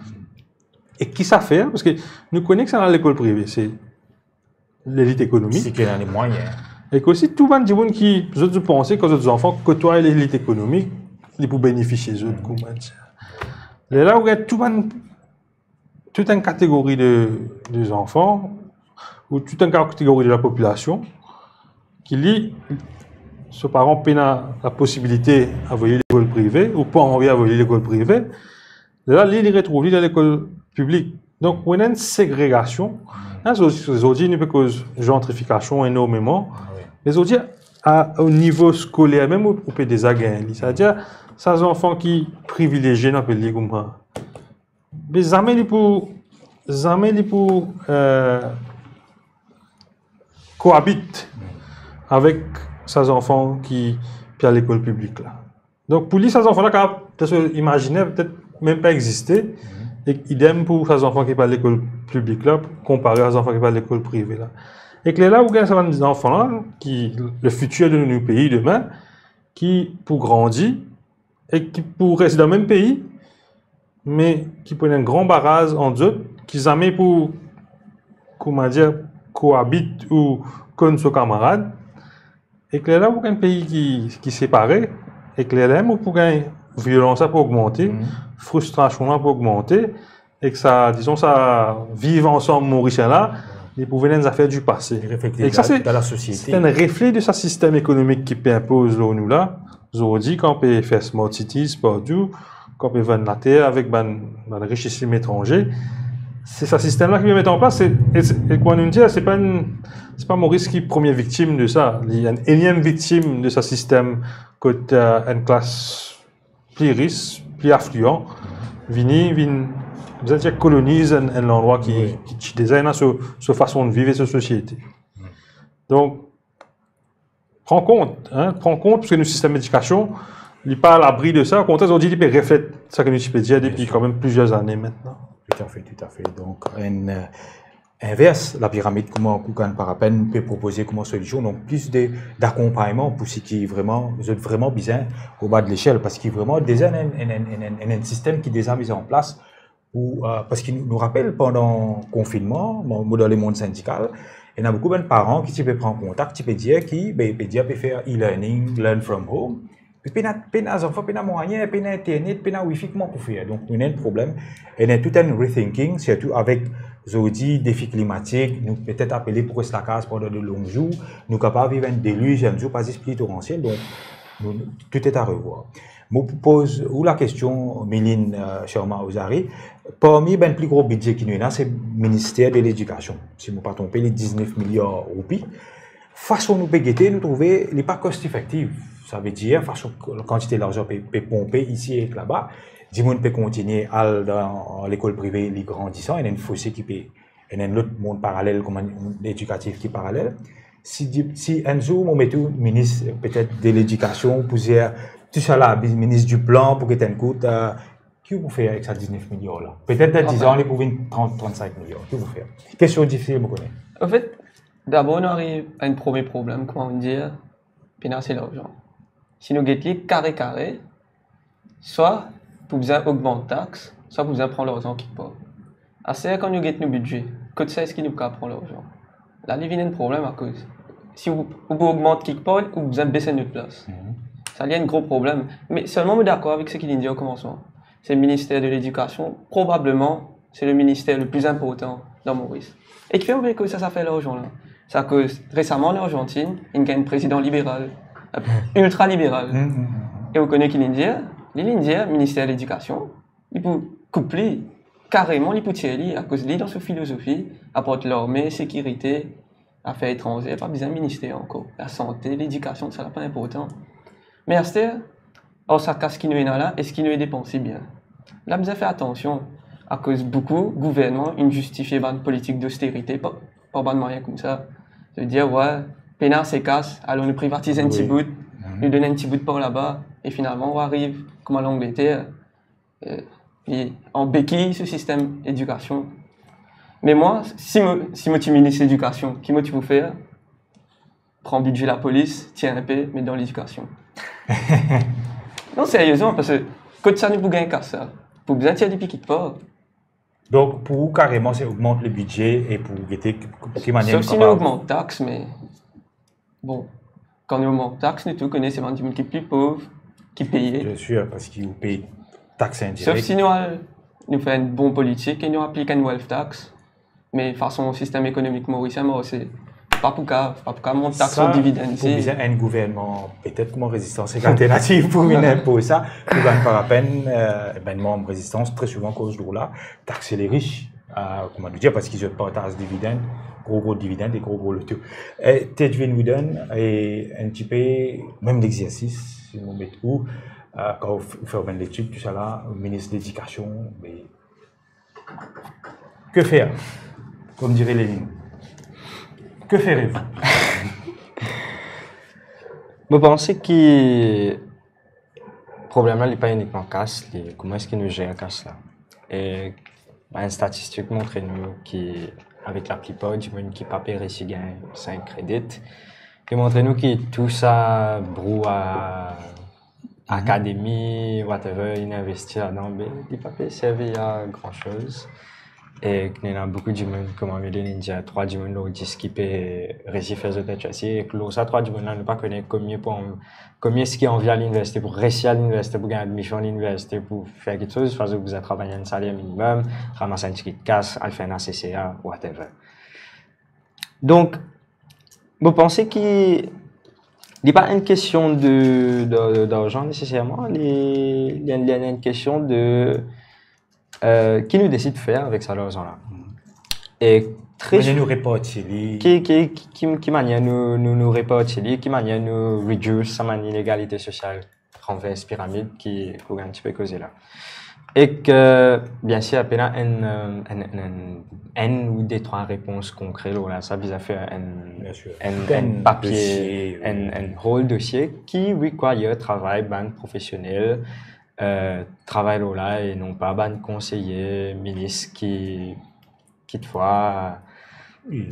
E ki sa fer? Parski nou kone ki sa lekol prive, se lelit ekonomik. Seki ena lemwayin. E ki osi tou bann dimoun ki, zot, zot panse, kan zot zanfan kotway lelit ekonomik, li pou benefisie zot, kouma dir. Lerla ou gagn tou bann, tou enn kategori de, de zanfan, ou tou enn kategori de lapopilasion, ki li, so paran pena laposibilite avoy li lekol prive, ou pa anvi avoy li lekol prive, lerla li, li retrouv li dan lekol piblik. Donk, ou ena enn segregasion. Hmm. Hein, zordi, zordi, nou pe koz zantrifikasion enormeman. Ah wi. Me zordi, a, o nivo skoler mem, ou, ou pe deza gagn li. Savedir, sa zanfan ki privilezie, nou apel li koumsa. Me zame li pou, zame li pou, euh, koabit avek sa zanfan ki pe al lekol piblik la. Donk, pou li, sa zanfan la kapav, dan so imaziner, petet mem pa existe. Mhm. E idem pou sa zanfan ki pe al lekol piblik la, konpare a zanfan ki pe al lekol prive la. Ek lerla ou gagn sa bann zanfan la, ki le fitir de nou pei demin, ki pou grandi e ki pou res dan mem pei, me ki pou ena enn gran baraz ant zot, ki zame pou, kouma dir, koabit ou konn so kamarad. Ek lerla ou gagn pei ki, ki separe, ek lerla mem ou pou gagn violans la pou ogmante, fristrasion la pou ogmante, ek sa, dizon, sa viv ansam morisien la, li pou vinn enn zafer di pase. Li reflekte dan, dan lasosiete. Ek sa se, se enn refle de sa sistem ekonomik ki pe inpoz lor nou la. Zordi, kan pe fer smart cities partou, kan pe vann later avek bann, bann richisim etranze, se sa sistem la ki pe met an plas. E, e, e kouma nou dir, se pa enn, se pa Moris ki premie viktim de sa. Li enn eniem viktim de sa sistem kot, eh, enn klas pli ris, pli aflian, vini, vinn, bizin dir, koloniz enn, enn landrwa ki, ki ti deza ena so, so fason de viv e so sosiete. Donk, pran kont, hein, pran kont, parski nou sistem edikasion, li pa alabri de sa, okontrer, zordi, li pe reflet sa ki nou ti pe dir depi kanmem plizier zane aster. Toutafe, toutafe. Donk, enn, eh, invers lapiramid, kouma Koukan Parapen pe propoze kouma solision, donk plis de, dakonpagnman pou seki vreman, zot vreman bizin o ba de lesel, parski vreman deza enn, enn, enn sistem ki deza miz an plas pou, eh, parski nou, nou rapel pandan konfinnman, mo, mo dan lemond sindikal, ena boukou bann paran ki ti pe pran kontak, ti pe dir ki, be, pe dir pe fer e-learning, learn from home, me pena, pena zanfan, pena mwayin, pena internet, pena wifi, kouma pou fer? Donk, nou ena enn problem, ena tou enn rethinking, sirtou avek, zordi, defi klimatik, nou petet apele pou res lakaz pandan de long zour, nou kapav viv enn deliz enn zour, pa zis pli toransiel, donk, nou, nou, tout est à revoir. Mo pou poz ou lakestion, Miline, eh, Sharma Ozari, parmi bann pli gro bidze ki nou ena, se Minister de Ledikasion. Si mo pa tronpe, li diznef miliar roupi. Fason nou pe gete, nou trouve li pa cost effective. Savedir, fason kantite larzan pe, pe ponpe isi ek laba, dimoun pe kontigne al dan lekol prive, li grandisan, ena enn fose ki pe, ena enn lot mond paralel, kouma ledikatif ki paralel. Si di-, si enn zour mo met ou minis, petet de ledikasion, pou zer tousala, minis di plan, pou get enn kout, eh, ki ou pou fer avek sa diznef miliar la? Petet dan dizan, li pou vinn trant, trannsink miliar. Ki ou pou fer? Kestion difisil, mo kone. Anfet, dabor nou ariv a enn premie problem, kouma nou dir, pena ase larzan. Si nou get li kare kare, swa pou bizin ogmant tax, swa pou bizin pran larzan kikpar. Aster, kan nou get nou bidze, kot sa eski nou pou kapav pran larzan? La, li vinn enn problem akoz si ou, ou pou ogmant kikpar, ou bizin bes enn lot plas. Sa li enn gro problem. Me selman mo dakor avek seki linn dir o komansman. Se Minister de Ledikasion, probableman, se le minister le pli inportan dan Moris. E kifer mo pe koz sa zafer larzan la? Se akoz resaman, Larzantinn inn gagn enn prezidan liberal, eh, iltra liberal. E ou kone ki linn dir? Li, linn dir, Minister Ledikasion, li pou koup li, kareman, li pou tir li, akoz li, dan so filozofi, apar larme, sekirite, zafer etranze, pa bizin minister ankor. Lasante, ledikasion, sa la pa inportan. Me aster, ar sa kas ki nou ena la, eski nou depanse bien? La bizin fer atansion, akoz boukou gouvernman inn zistifie bann politik dosterite par, par bann mwayin koumsa. Savedir, we, pena ase kas, alor nou privatiz enn ti bout, nou donn enn ti bout par laba, e finalman, ou ariv kouma Langleter, eh, e an bekiy so sistem edikasion. Me mwa, si mo, si mo ti minis ledikasion, ki mo ti pou fer? Pran bidze lapolis, tir inpe, met dan ledikasion. Non, seriezman, parski kot sa nou pou gagn kas sa? Pou bizin tir li pi kikpar. Donk, pou ou, kareman, se ogmant le bidze e pou gete ki, ki manier... Sof si nou ogmant tax, me bon, kan nou ogmant tax, nou tou kone se bann dimoun ki pli pov ki peye. Bien sir, parski ou pey tax indirek. Sof si nou al, nou fer enn bon politik e nou aplik enn wealth tax, me fason sistem ekonomik morisien marse, pa pou kav, pa pou kav mont tax lor dividenn isi. Sa pou bizin enn gouvernman, petet kouma Rezistans ek Alternativ pou vinn inpoz sa, pou gagn par lapenn, eh, bann manm Rezistans, tre souvan koz lor la, takse le ris, eh, kouma nou dir, parski zot partaz dividenn, gro, gro dividenn e gro, gro loto. Eh, Tedwin Wooden, e enn tipe mem legzersis, si nou met ou, eh, kan ou f-, ou fer bann letid, tousala, minis ledikasion, me Que faire ? Comme dirait Lénine. Que ferez-vous ? Mo panse ki problem la, li pa inikman kas, li, kouma eski nou zer kas la. E bann statistik montre nou ki avek laplipar dimoun ki pa pe resi gagn sa enn kredi. Li montre nou ki tou sa brouhara, akademi, whatever, inn investi ladan, be, li pa pe servi a gran soz. Ek nou ena boukou dimoun, kouma Amelie inn dir, trwa dimoun lor dis ki pe resi fer zot HSC. Ek lor sa trwa dimoun la, nou pa kone konbien pou, konbien eski anvi al liniversite, pou resi al liniversite, pou gagn admision liniversite, pou fer kiksoz, swa zot bizin travay enn saler minimem, ramas enn ti kit kas, al fer enn ACCA, whatever. Donk, mo panse ki li pa enn kestion de, de, de, darzan neseserman, li, li, li enn kestion de, eh, ki nou desid fer avek sa larzan la. E tre Manier nou reparti li. Ki, ki, ki, ki, ki manier nou, nou, nou reparti li, ki manier nou reduce sa bann inegalite sosial, ranvers piramid ki, ki ou gagn tipe koze la. Ek, eh, bien sir, pena enn, eh, enn, enn, enn, enn ou de trwa repons konkre lor la, sa bizin fer enn, Bien sir. enn, Enn enn papie, dosie, wi. enn, enn whole dosie ki require travay bann profesionel, eh, travay lor la e non pa bann konseye, minis ki, kitfwa, Wi,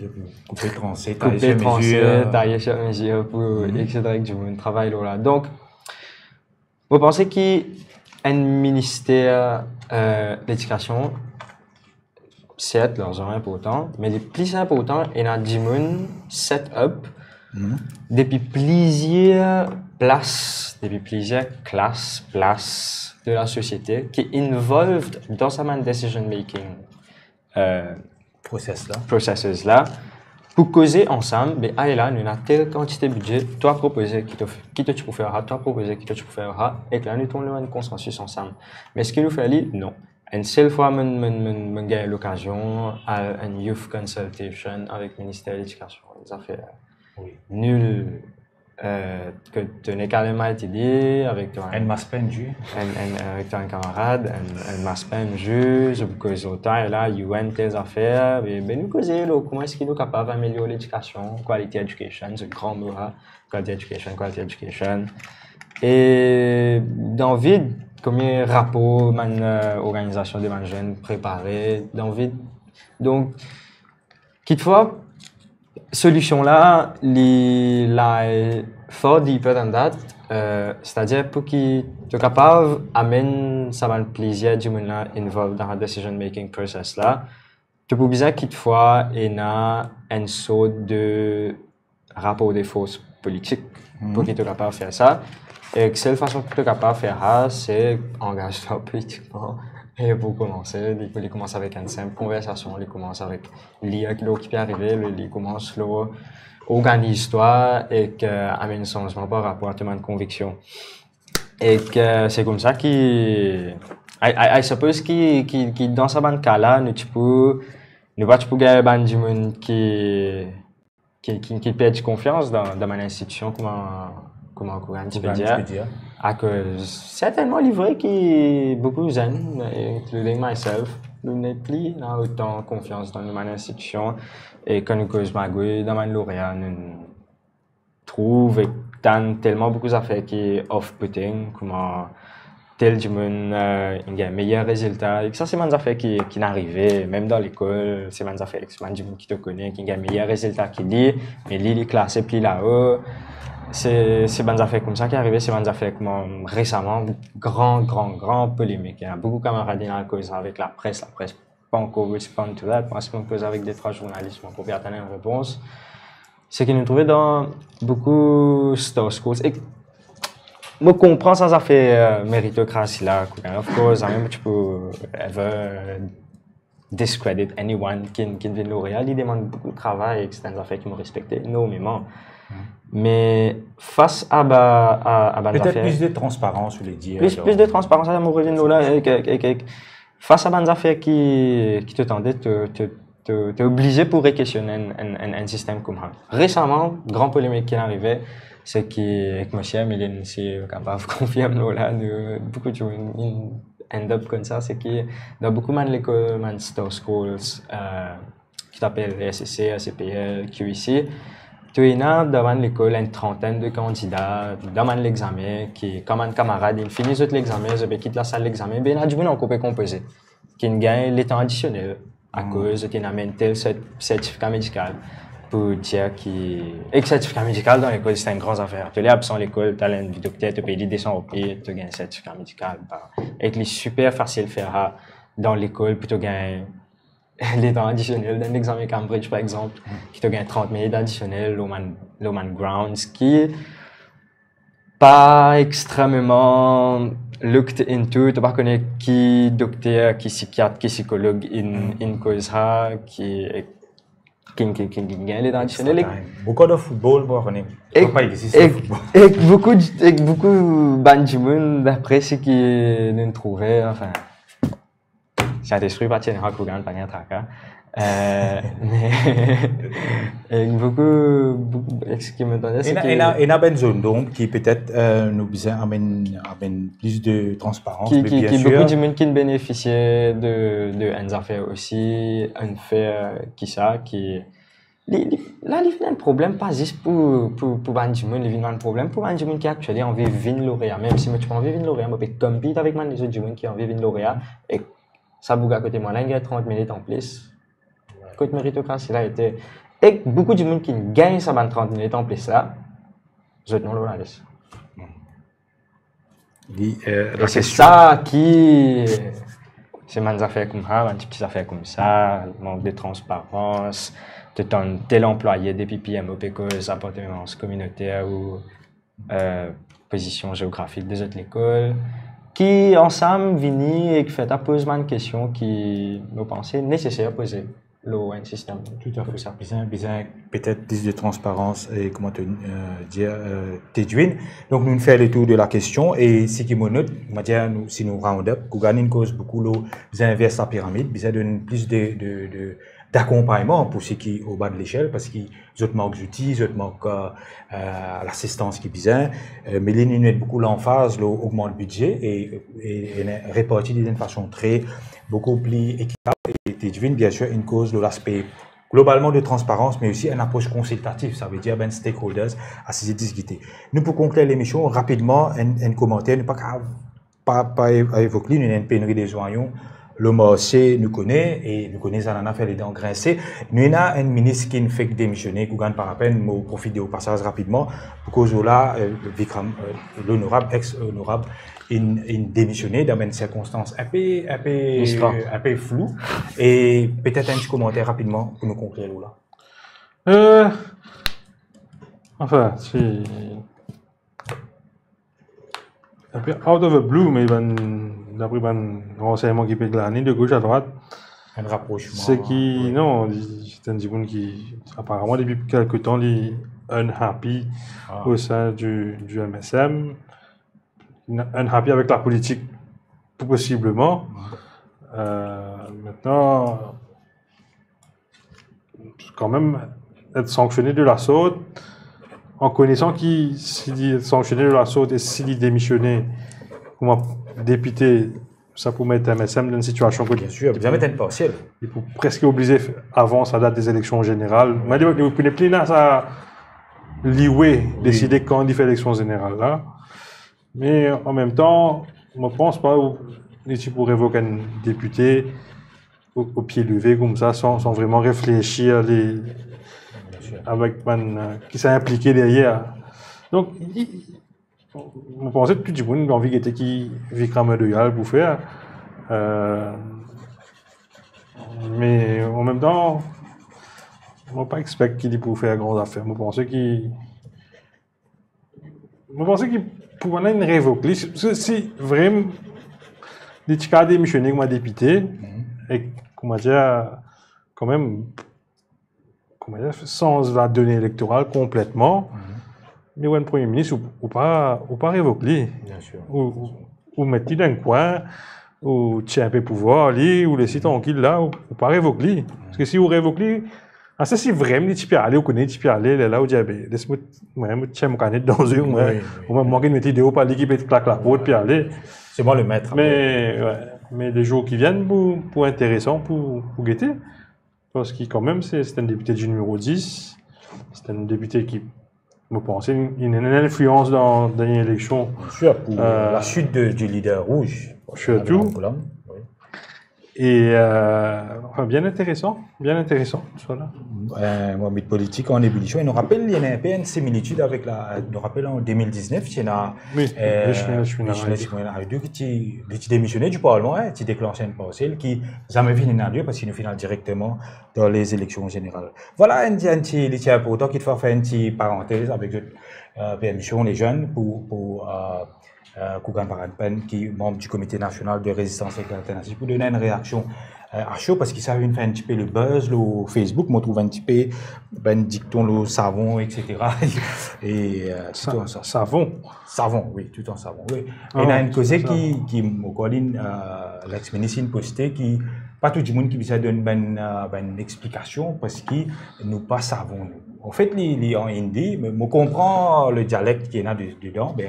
koupe, transe, koupe, taye, transe, mezir. taye, mezir pou, Mhm. et cetera, ek dimoun travay lor la. Donk, mo panse ki enn minister, eh, ledikasion, sert, larzan inportan, me li pli inportan, ena dimoun set up Mhm. depi plizier plas, depi plizier klas, plas de lasosiete ki involved dan sa bann decision making, eh, Process la. processes la, pou koze ansam, be, ay la, nou ena tel kantite bidze, twa propoze ki to, ki to ti pou fer sa, twa propoze ki to ti pou fer sa, ek la nou trouv enn konsansis ansam. Me eski nou fer li? Non. Enn sel fwa, mo, mo, mo, mo gagn lokazion al enn youth consultation avek Minister Ledikasion, enn zafer Wi. nil, eh, ke to nek al MITD avek to Enn mas penn zis. enn, enn, avek to enn kamarad, enn, enn mas penn zis, ou koz lor ta, e la, U N tel zafer, be, be nou koze lor kouma eski nou kapav amelior ledikasion, quality education, se gran mo la, quality education, quality education. E dan vid, konbien rapor bann, eh, organizasion de bann zenn prepare, dan vid. Donk, kitfwa, solision la, li, li far deeper than that, eh, setadir pou ki to kapav amenn sa bann plizier dimoun la involved dan decision making process la, to pou bizin kitfwa ena enn sort de rapor de fors politik Mhm. pou ki to kapav fer sa. E sel fason pou to kapav fer sa, se angaz twa politikman. E pou koumanse, li, li koumans avek enn sinp konversasion, li koumans avek lir ki, lor ki pe arive, li, li koumans lor organiz twa ek, eh, amenn sanzman par rapor a to bann konviksion. Ek, eh, se koumsa ki, I, I, I suppose ki, ki, ki dan sa bann ka la, nou ti pou, nou pa ti pou gagn bann dimoun ki, ki, ki, ki perdi konfians dan, dan bann institision, kouma, kouma Kourang ti pe Kourang ti dir. pe dir. Akoz, sertennman, li vre ki boukou zenn, including myself, nou nepli ena otan konfians dan nou bann institision, e kan nou koz magouy dan bann lorea, nou trouv ek tann telman boukou zafer ki off-putting, kouma tel dimoun, eh, inn gagn meyer rezilta. Ek sa, se bann zafer ki, ki'nn arive, mem dan lekol, se bann zafer, se bann dimoun ki to kone, ki'nn gagn meyer rezilta ki li, me li, li klase pli lao. Se, se bann zafer koumsa ki arive, se bann zafer kouma resaman, gran, gran, gran polemik. Ena boukou kamarad inn al koz avek lapres, lapres pankor respond to that. Mwa, si mo koz avek de trwa zournalis, mo ankor pe atann enn repons. Seki nou trouve dan boukou star schools. E mo konpran sa zafer, eh, meritokrasi la, kouma, of course, zame mo ti pou ever discredit anyone ki, ki vinn lorea. Li demann boukou travay, ek se enn zafer ki mo respekte enormeman. Hmm. Me fas a ba, a, a bann Petet zafer plis de transparans, ou le dir, plis, alor. Plis de transparans, sa mo revinn lor la, ek, ek, ek, ek, fas a bann zafer ki, ki to tande, to, to, to, to oblize pou rekestionn enn, enn, enn, enn sistem koumsa. Resaman, gran polemik ki arive, seki, ek mo ser Miline, si ou kapav konfirm lor la, nou, boukou dimoun inn end up koumsa, seki dan boukou bann lekol, bann star schools, eh, ki apel S S C, S C P L, Q E C, to ena dan bann lekol enn trantenn de kandida dan bann lexame ki, kan bann kamarad inn fini zot lexame, zot pe kit lasal lexame, be ena dimoun ankor pe konpoze, ki'nn gagn letan adisionel. akoz zot inn amenn tel sert-, sertifika medikal pou dir ki, ek sertifika medikal dan lekol, se enn gran zafer. To le absan lekol, to al enn dokter, to pey li de san roupi, to gagn sertifika medikal. Ba, ek li siper fasil fer sa dan lekol pou to gagn letan adisionel dan lexame Cambridge, par exanp, ki to gagn trant minit adisionel lor bann, lor bann grounds ki pa extrememan looked into, to pa kone ki dokter, ki sikiat, ki sikolog inn, inn koz sa, ki, ki, ki, ki, ki gagn letan adisionel. Extra time. Boukou de football, mo pa kone. Ek, pa existe ek, football. Ek boukou, ek boukou bann dimoun, dapre seki nou trouve, anfin, Sintespri pa ti ena, kougan, pa gagn traka. Eh, me, ek boukou, boukou, eski mo tann, ena, seki ena, ena bann zone donb ki petet, eh, nou bizin amenn, amenn plis de transparans, ki, me ki, bien ki sir boukou dimoun ki benefisie de, de enn zafer osi, enn fer ki sa, ki li, li, la, li vinn enn problem, pa zis pou, pou, pou bann dimoun, li vinn enn problem pou bann dimoun ki actually anvi vinn lorea. Mem si mo ti pa anvi vinn lorea, mo pe compete avek bann lezot dimoun ki anvi vinn lorea, ek sa boug akote mwa la, inn gagn trant minit anplis. Kot meritokrasi la ete? Ek boukou dimoun ki gagn sa bann trant minit anplis la, zot non lor lalis. Li, eh, e se sa ki, se bann zafer koumsa, bann tipti zafer koumsa, mank de transparans, to tann tel anplwaye depi P M O pe koz apartenans kominoter ou, eh, pozision zeografik de zot lekol, ki ansam vini ek fer ta poz bann kestion ki mo panse neseser poze lor enn sistem. Toutafe. Koumsa. Bizin, bizin petet plis de transparans e, kouma to, eh, dir, eh, Tedwin. Donk, nou fer letour de la kestion e seki mo not, mo dir nou, si nou round up, kougan inn koz boukou lor bizin invers lapiramid, bizin donn plis de, de, de, dakonpagnman pou seki o ba de lesel, parski zot mank zouti, zot mank, eh, eh, lasistans ki bizin. Eh, me li, nou met boukou lanfaz lor ogmant bidze e, e, e reparti li dan enn fason tre, boukou pli ekitab. E Tedwin, bien sir, inn koz lor laspe globalman de transparans, me osi enn apros konsiltatif, savedir bann stakeholders asize diskite. Nou, pou konklir lemision, rapidman, enn, enn komanter, nou pa kapav pa, pa e-, evok li, nou ena enn penri de zwayon lor marse, nou kone, e nou kone zanana fer ledan grinse. Nou ena enn minis ki fek demisione, kougan, pa lapenn, mo profit de ou pasaz rapidman pou koz lor la, eh, Vikram, eh, lonorab, ex-onorab, inn, inn demisione dan enn sirkonstans enpe, enpe, enpe flou. E petet enn ti komanter rapidman pou nou konklir lor la. Eh, anfin, si Enpe out of the blue, me bann, dapre bann ransegnman ki pe glane de gos a drwat, enn raprosman, seki, wi, non, li, se enn dimoun ki, aparaman, depi kelke tan, li unhappy o sein du, du M S M. Unhappy avek lapolitik, pou posibleman. Eh, aster, kanmem, et sanksione de la sort, an konesan ki si li et sanksione de la sort e si li demisione kouma depite, sa pou met M S M dan enn sitiasion kot, bien sir, bizin met enn parsiel, li pou preske oblize avans ladat de zeleksion zeneral. Me li, li pou nepli ena sa liwe, wi, deside kan li fer eleksion zeneral la. Me an mem tan, mo pans pa li ti pou revok enn depite o, o pie leve koumsa, san, san vreman reflesir li, bien sir, avek bann, eh, ki sa inplike deryer. Donk, li, mo panse tou dimoun anvi gete ki Vikram Doyal pou fer. Eh, me an mem tan, mo pa expect ki li pou fer gran zafer. Mo panse ki Mo panse ki pou bann la inn revok li, si, si, si vrem li ti kav demisione kouma depite, mhm, e kouma dir, kanmem, kouma dir, sanz ladone elektoral konpletman, mhm, me ou enn premie minis, ou, ou pa, ou pa revok li. Bien sir. Ou, ou, ou met li dan enn kwin, ou tir enpe pouvwar li, ou les li trankil la, ou, ou pa revok li. Mhm. Parski si ou revok li, aster si vrem li ti pe ale, ou kone li ti pe ale, lerla ou dir, "Be, les mo, mwa, mo tir mo kanet dan zwe, mwa, wi, wi, omwin mwa ki met li deor, pa li ki pe klak laport pe ale." Se mwa le met, me, wi, me le zour ki vinn pou, pou interesan pou, pou gete. Parski kanmem, se, se enn depite di nimero dis, se enn depite ki, mo panse, inn, inn ena enn inflians dan, dan lenn eleksion. Bien sir, pou, eh, laswit de, di lider Rouge, sirtou. Madame Boulam, wi. E, euh, anfin, bien interesan, bien interesan, tousala. Euh, mo met politik an ebilision. E nou rapel, li ena inpe enn similitid avek la, nou rapel an de mil diznef, ti ena, euh, Vishnu Lakshmi Naidu. Vishnu Lakshmi Naidu, ki ti, li ti demisione di parlman, hein, ti deklanse enn parsel ki zame finn ena lie, parski nou finn al direkteman dan lezileksion zeneral. Vwala, enn ti, enn ti, li ti inportan ki fer, fer enn ti parantez avek zot, euh, permision, lezenn, pou, pou, euh, euh, Kugan Parapen, ki manm di Komite Nasional de Rezistans ek Lalternativ, pou donn enn reaksion, euh, a so, parski sa finn fer enn tipe le buzz lor Facebook, mo trouv enn tipe bann dikton lor savon, et cetera. E, euh, tout an sa-, savon. Savon, wi, tout an savon, wi. Ah, ena enn koze ki, ki mo krwar li, euh, lex-minis inn poste, ki pa tou dimoun ki bizin donn bann, euh, bann explikasion, parski nou pa savon, nou. Anfet, li, li an Hindi, me mo konpran le dialek ki ena de-, dedan, be,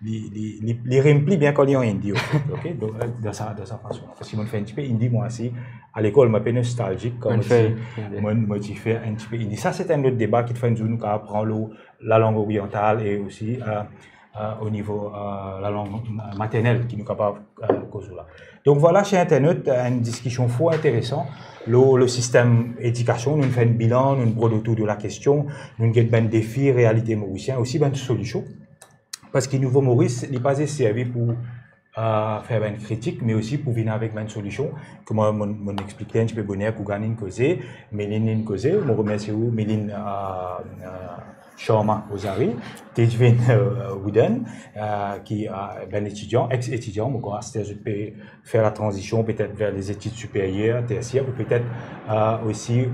li, li, li, li rim pli bien kan li an Hindi, anfet, ok? Donk, euh, dan sa, dan sa fason. Parski mo finn fer enn tipe Hindi, mwa osi, a lekol, mo inpe nostalzik, kan mo ti, mo, mo ti fer enn tipe Hindi. Sa, se enn lot deba ki fer enn zour nou kapav pran lor lalang oryantal e osi, euh, euh, o nivo, euh, lalang, euh, maternel ki nou kapav, euh, koz la. Donk vwala, ser internot, enn diskision for interesan lor le sistem edikasion. Nou'nn fer enn bilan, nou'nn brod otour de la kestion, nou'nn get bann defi, realite morisien, osi bann solision. Parski Nouvo Moris, li pa zis servi pou, euh, fer bann kritik, me osi pou vinn avek bann solision. Kouma mo, mo, mo explike enn tipe boner, Kugan inn koze, Miline inn koze, mo remersie ou, Miline, euh, euh, Sharma Ozari, Tejvin, euh, Wooden, euh, ki, euh, bann etidian, ex-etidian, mo krwar aster zot pe fer la tranzision petet ver lezetid siperyer, tersier, ou petet, euh, osi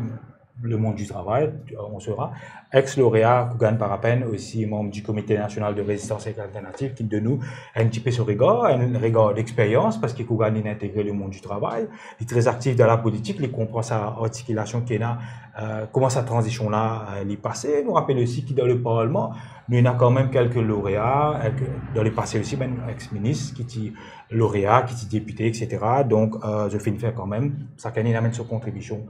le monde du travail, euh, on saura. Ex-laurea Kugan Parapen, osi manm di Komite Nasional de Rezistans ek Lalternativ, ki donn nou enn tipe so regar, enn regar dexperyans, parski Kugan inn integre le monde du travail, li tre aktif dan lapolitik, li konpran sa artikilasion ki ena, euh, kouma sa tranzision la, euh, li pase. Nou rapel osi ki dan le parlman, nou ena kanmem kelke laurea, euh, ke, dan lepase osi, bann ex-minis ki ti laurea, ki ti depite, et cetera. Donk, euh, zot finn fer kanmem, sakenn inn amenn so kontribision,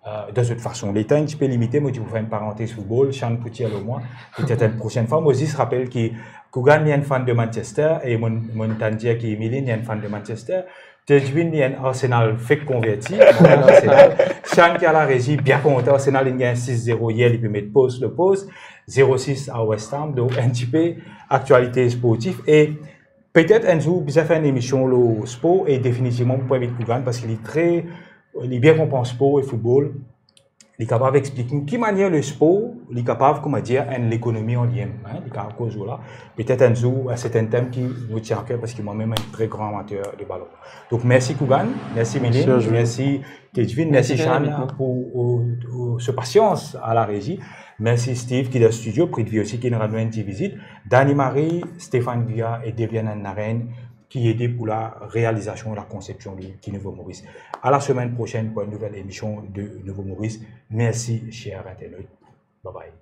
euh, dan zot fason. Letan enn tipe limite, mo ti pou fer enn parantez football, Shan pou tir lor mwa, petet enn prosenn fwa. Mo zis rapel ki Kugan, li enn fan de Manchester, e mo, mo tann dir ki Miline, li enn fan de Manchester. Tejvin, li enn Arsenal fek konverti, li enn Arsenal. Shan ki a la rezi, bien kontan, Arsenal inn gagn sis zero yer, li pe met poz lor poz, zero sis a West Ham, donk enn tipe aktialite sportif. E petet enn zour, bizin fer enn emision lor spor, e definitivman, mo pou invit Kugan, parski li tre, li bien konpran spor e football. Li kapav explik nou ki manier le spor, li kapav, kouma dir, enn lekonomi an limem, hein, li kapav koz lor la. Petet enn zour, se enn tem ki mo tien a ker, parski mwa mem enn tre gran amater de balon. Donk, mersi Kugan, mersi Miline, mersi Tejvin, mersi Shan pou, euh, euh, so pasians a la rezi. Mersi Steve ki dan studio, Pritvi osi ki inn rann nou enn ti vizit. Dani Marie, Stéphane Guya e Devian Narain ki ede pou la realizasion, la konsepsion de ki Nouvo Moris. A la semenn prosenn pou enn nouvel emision de Nouvo Moris. Mersi, ser internat. Bye bye.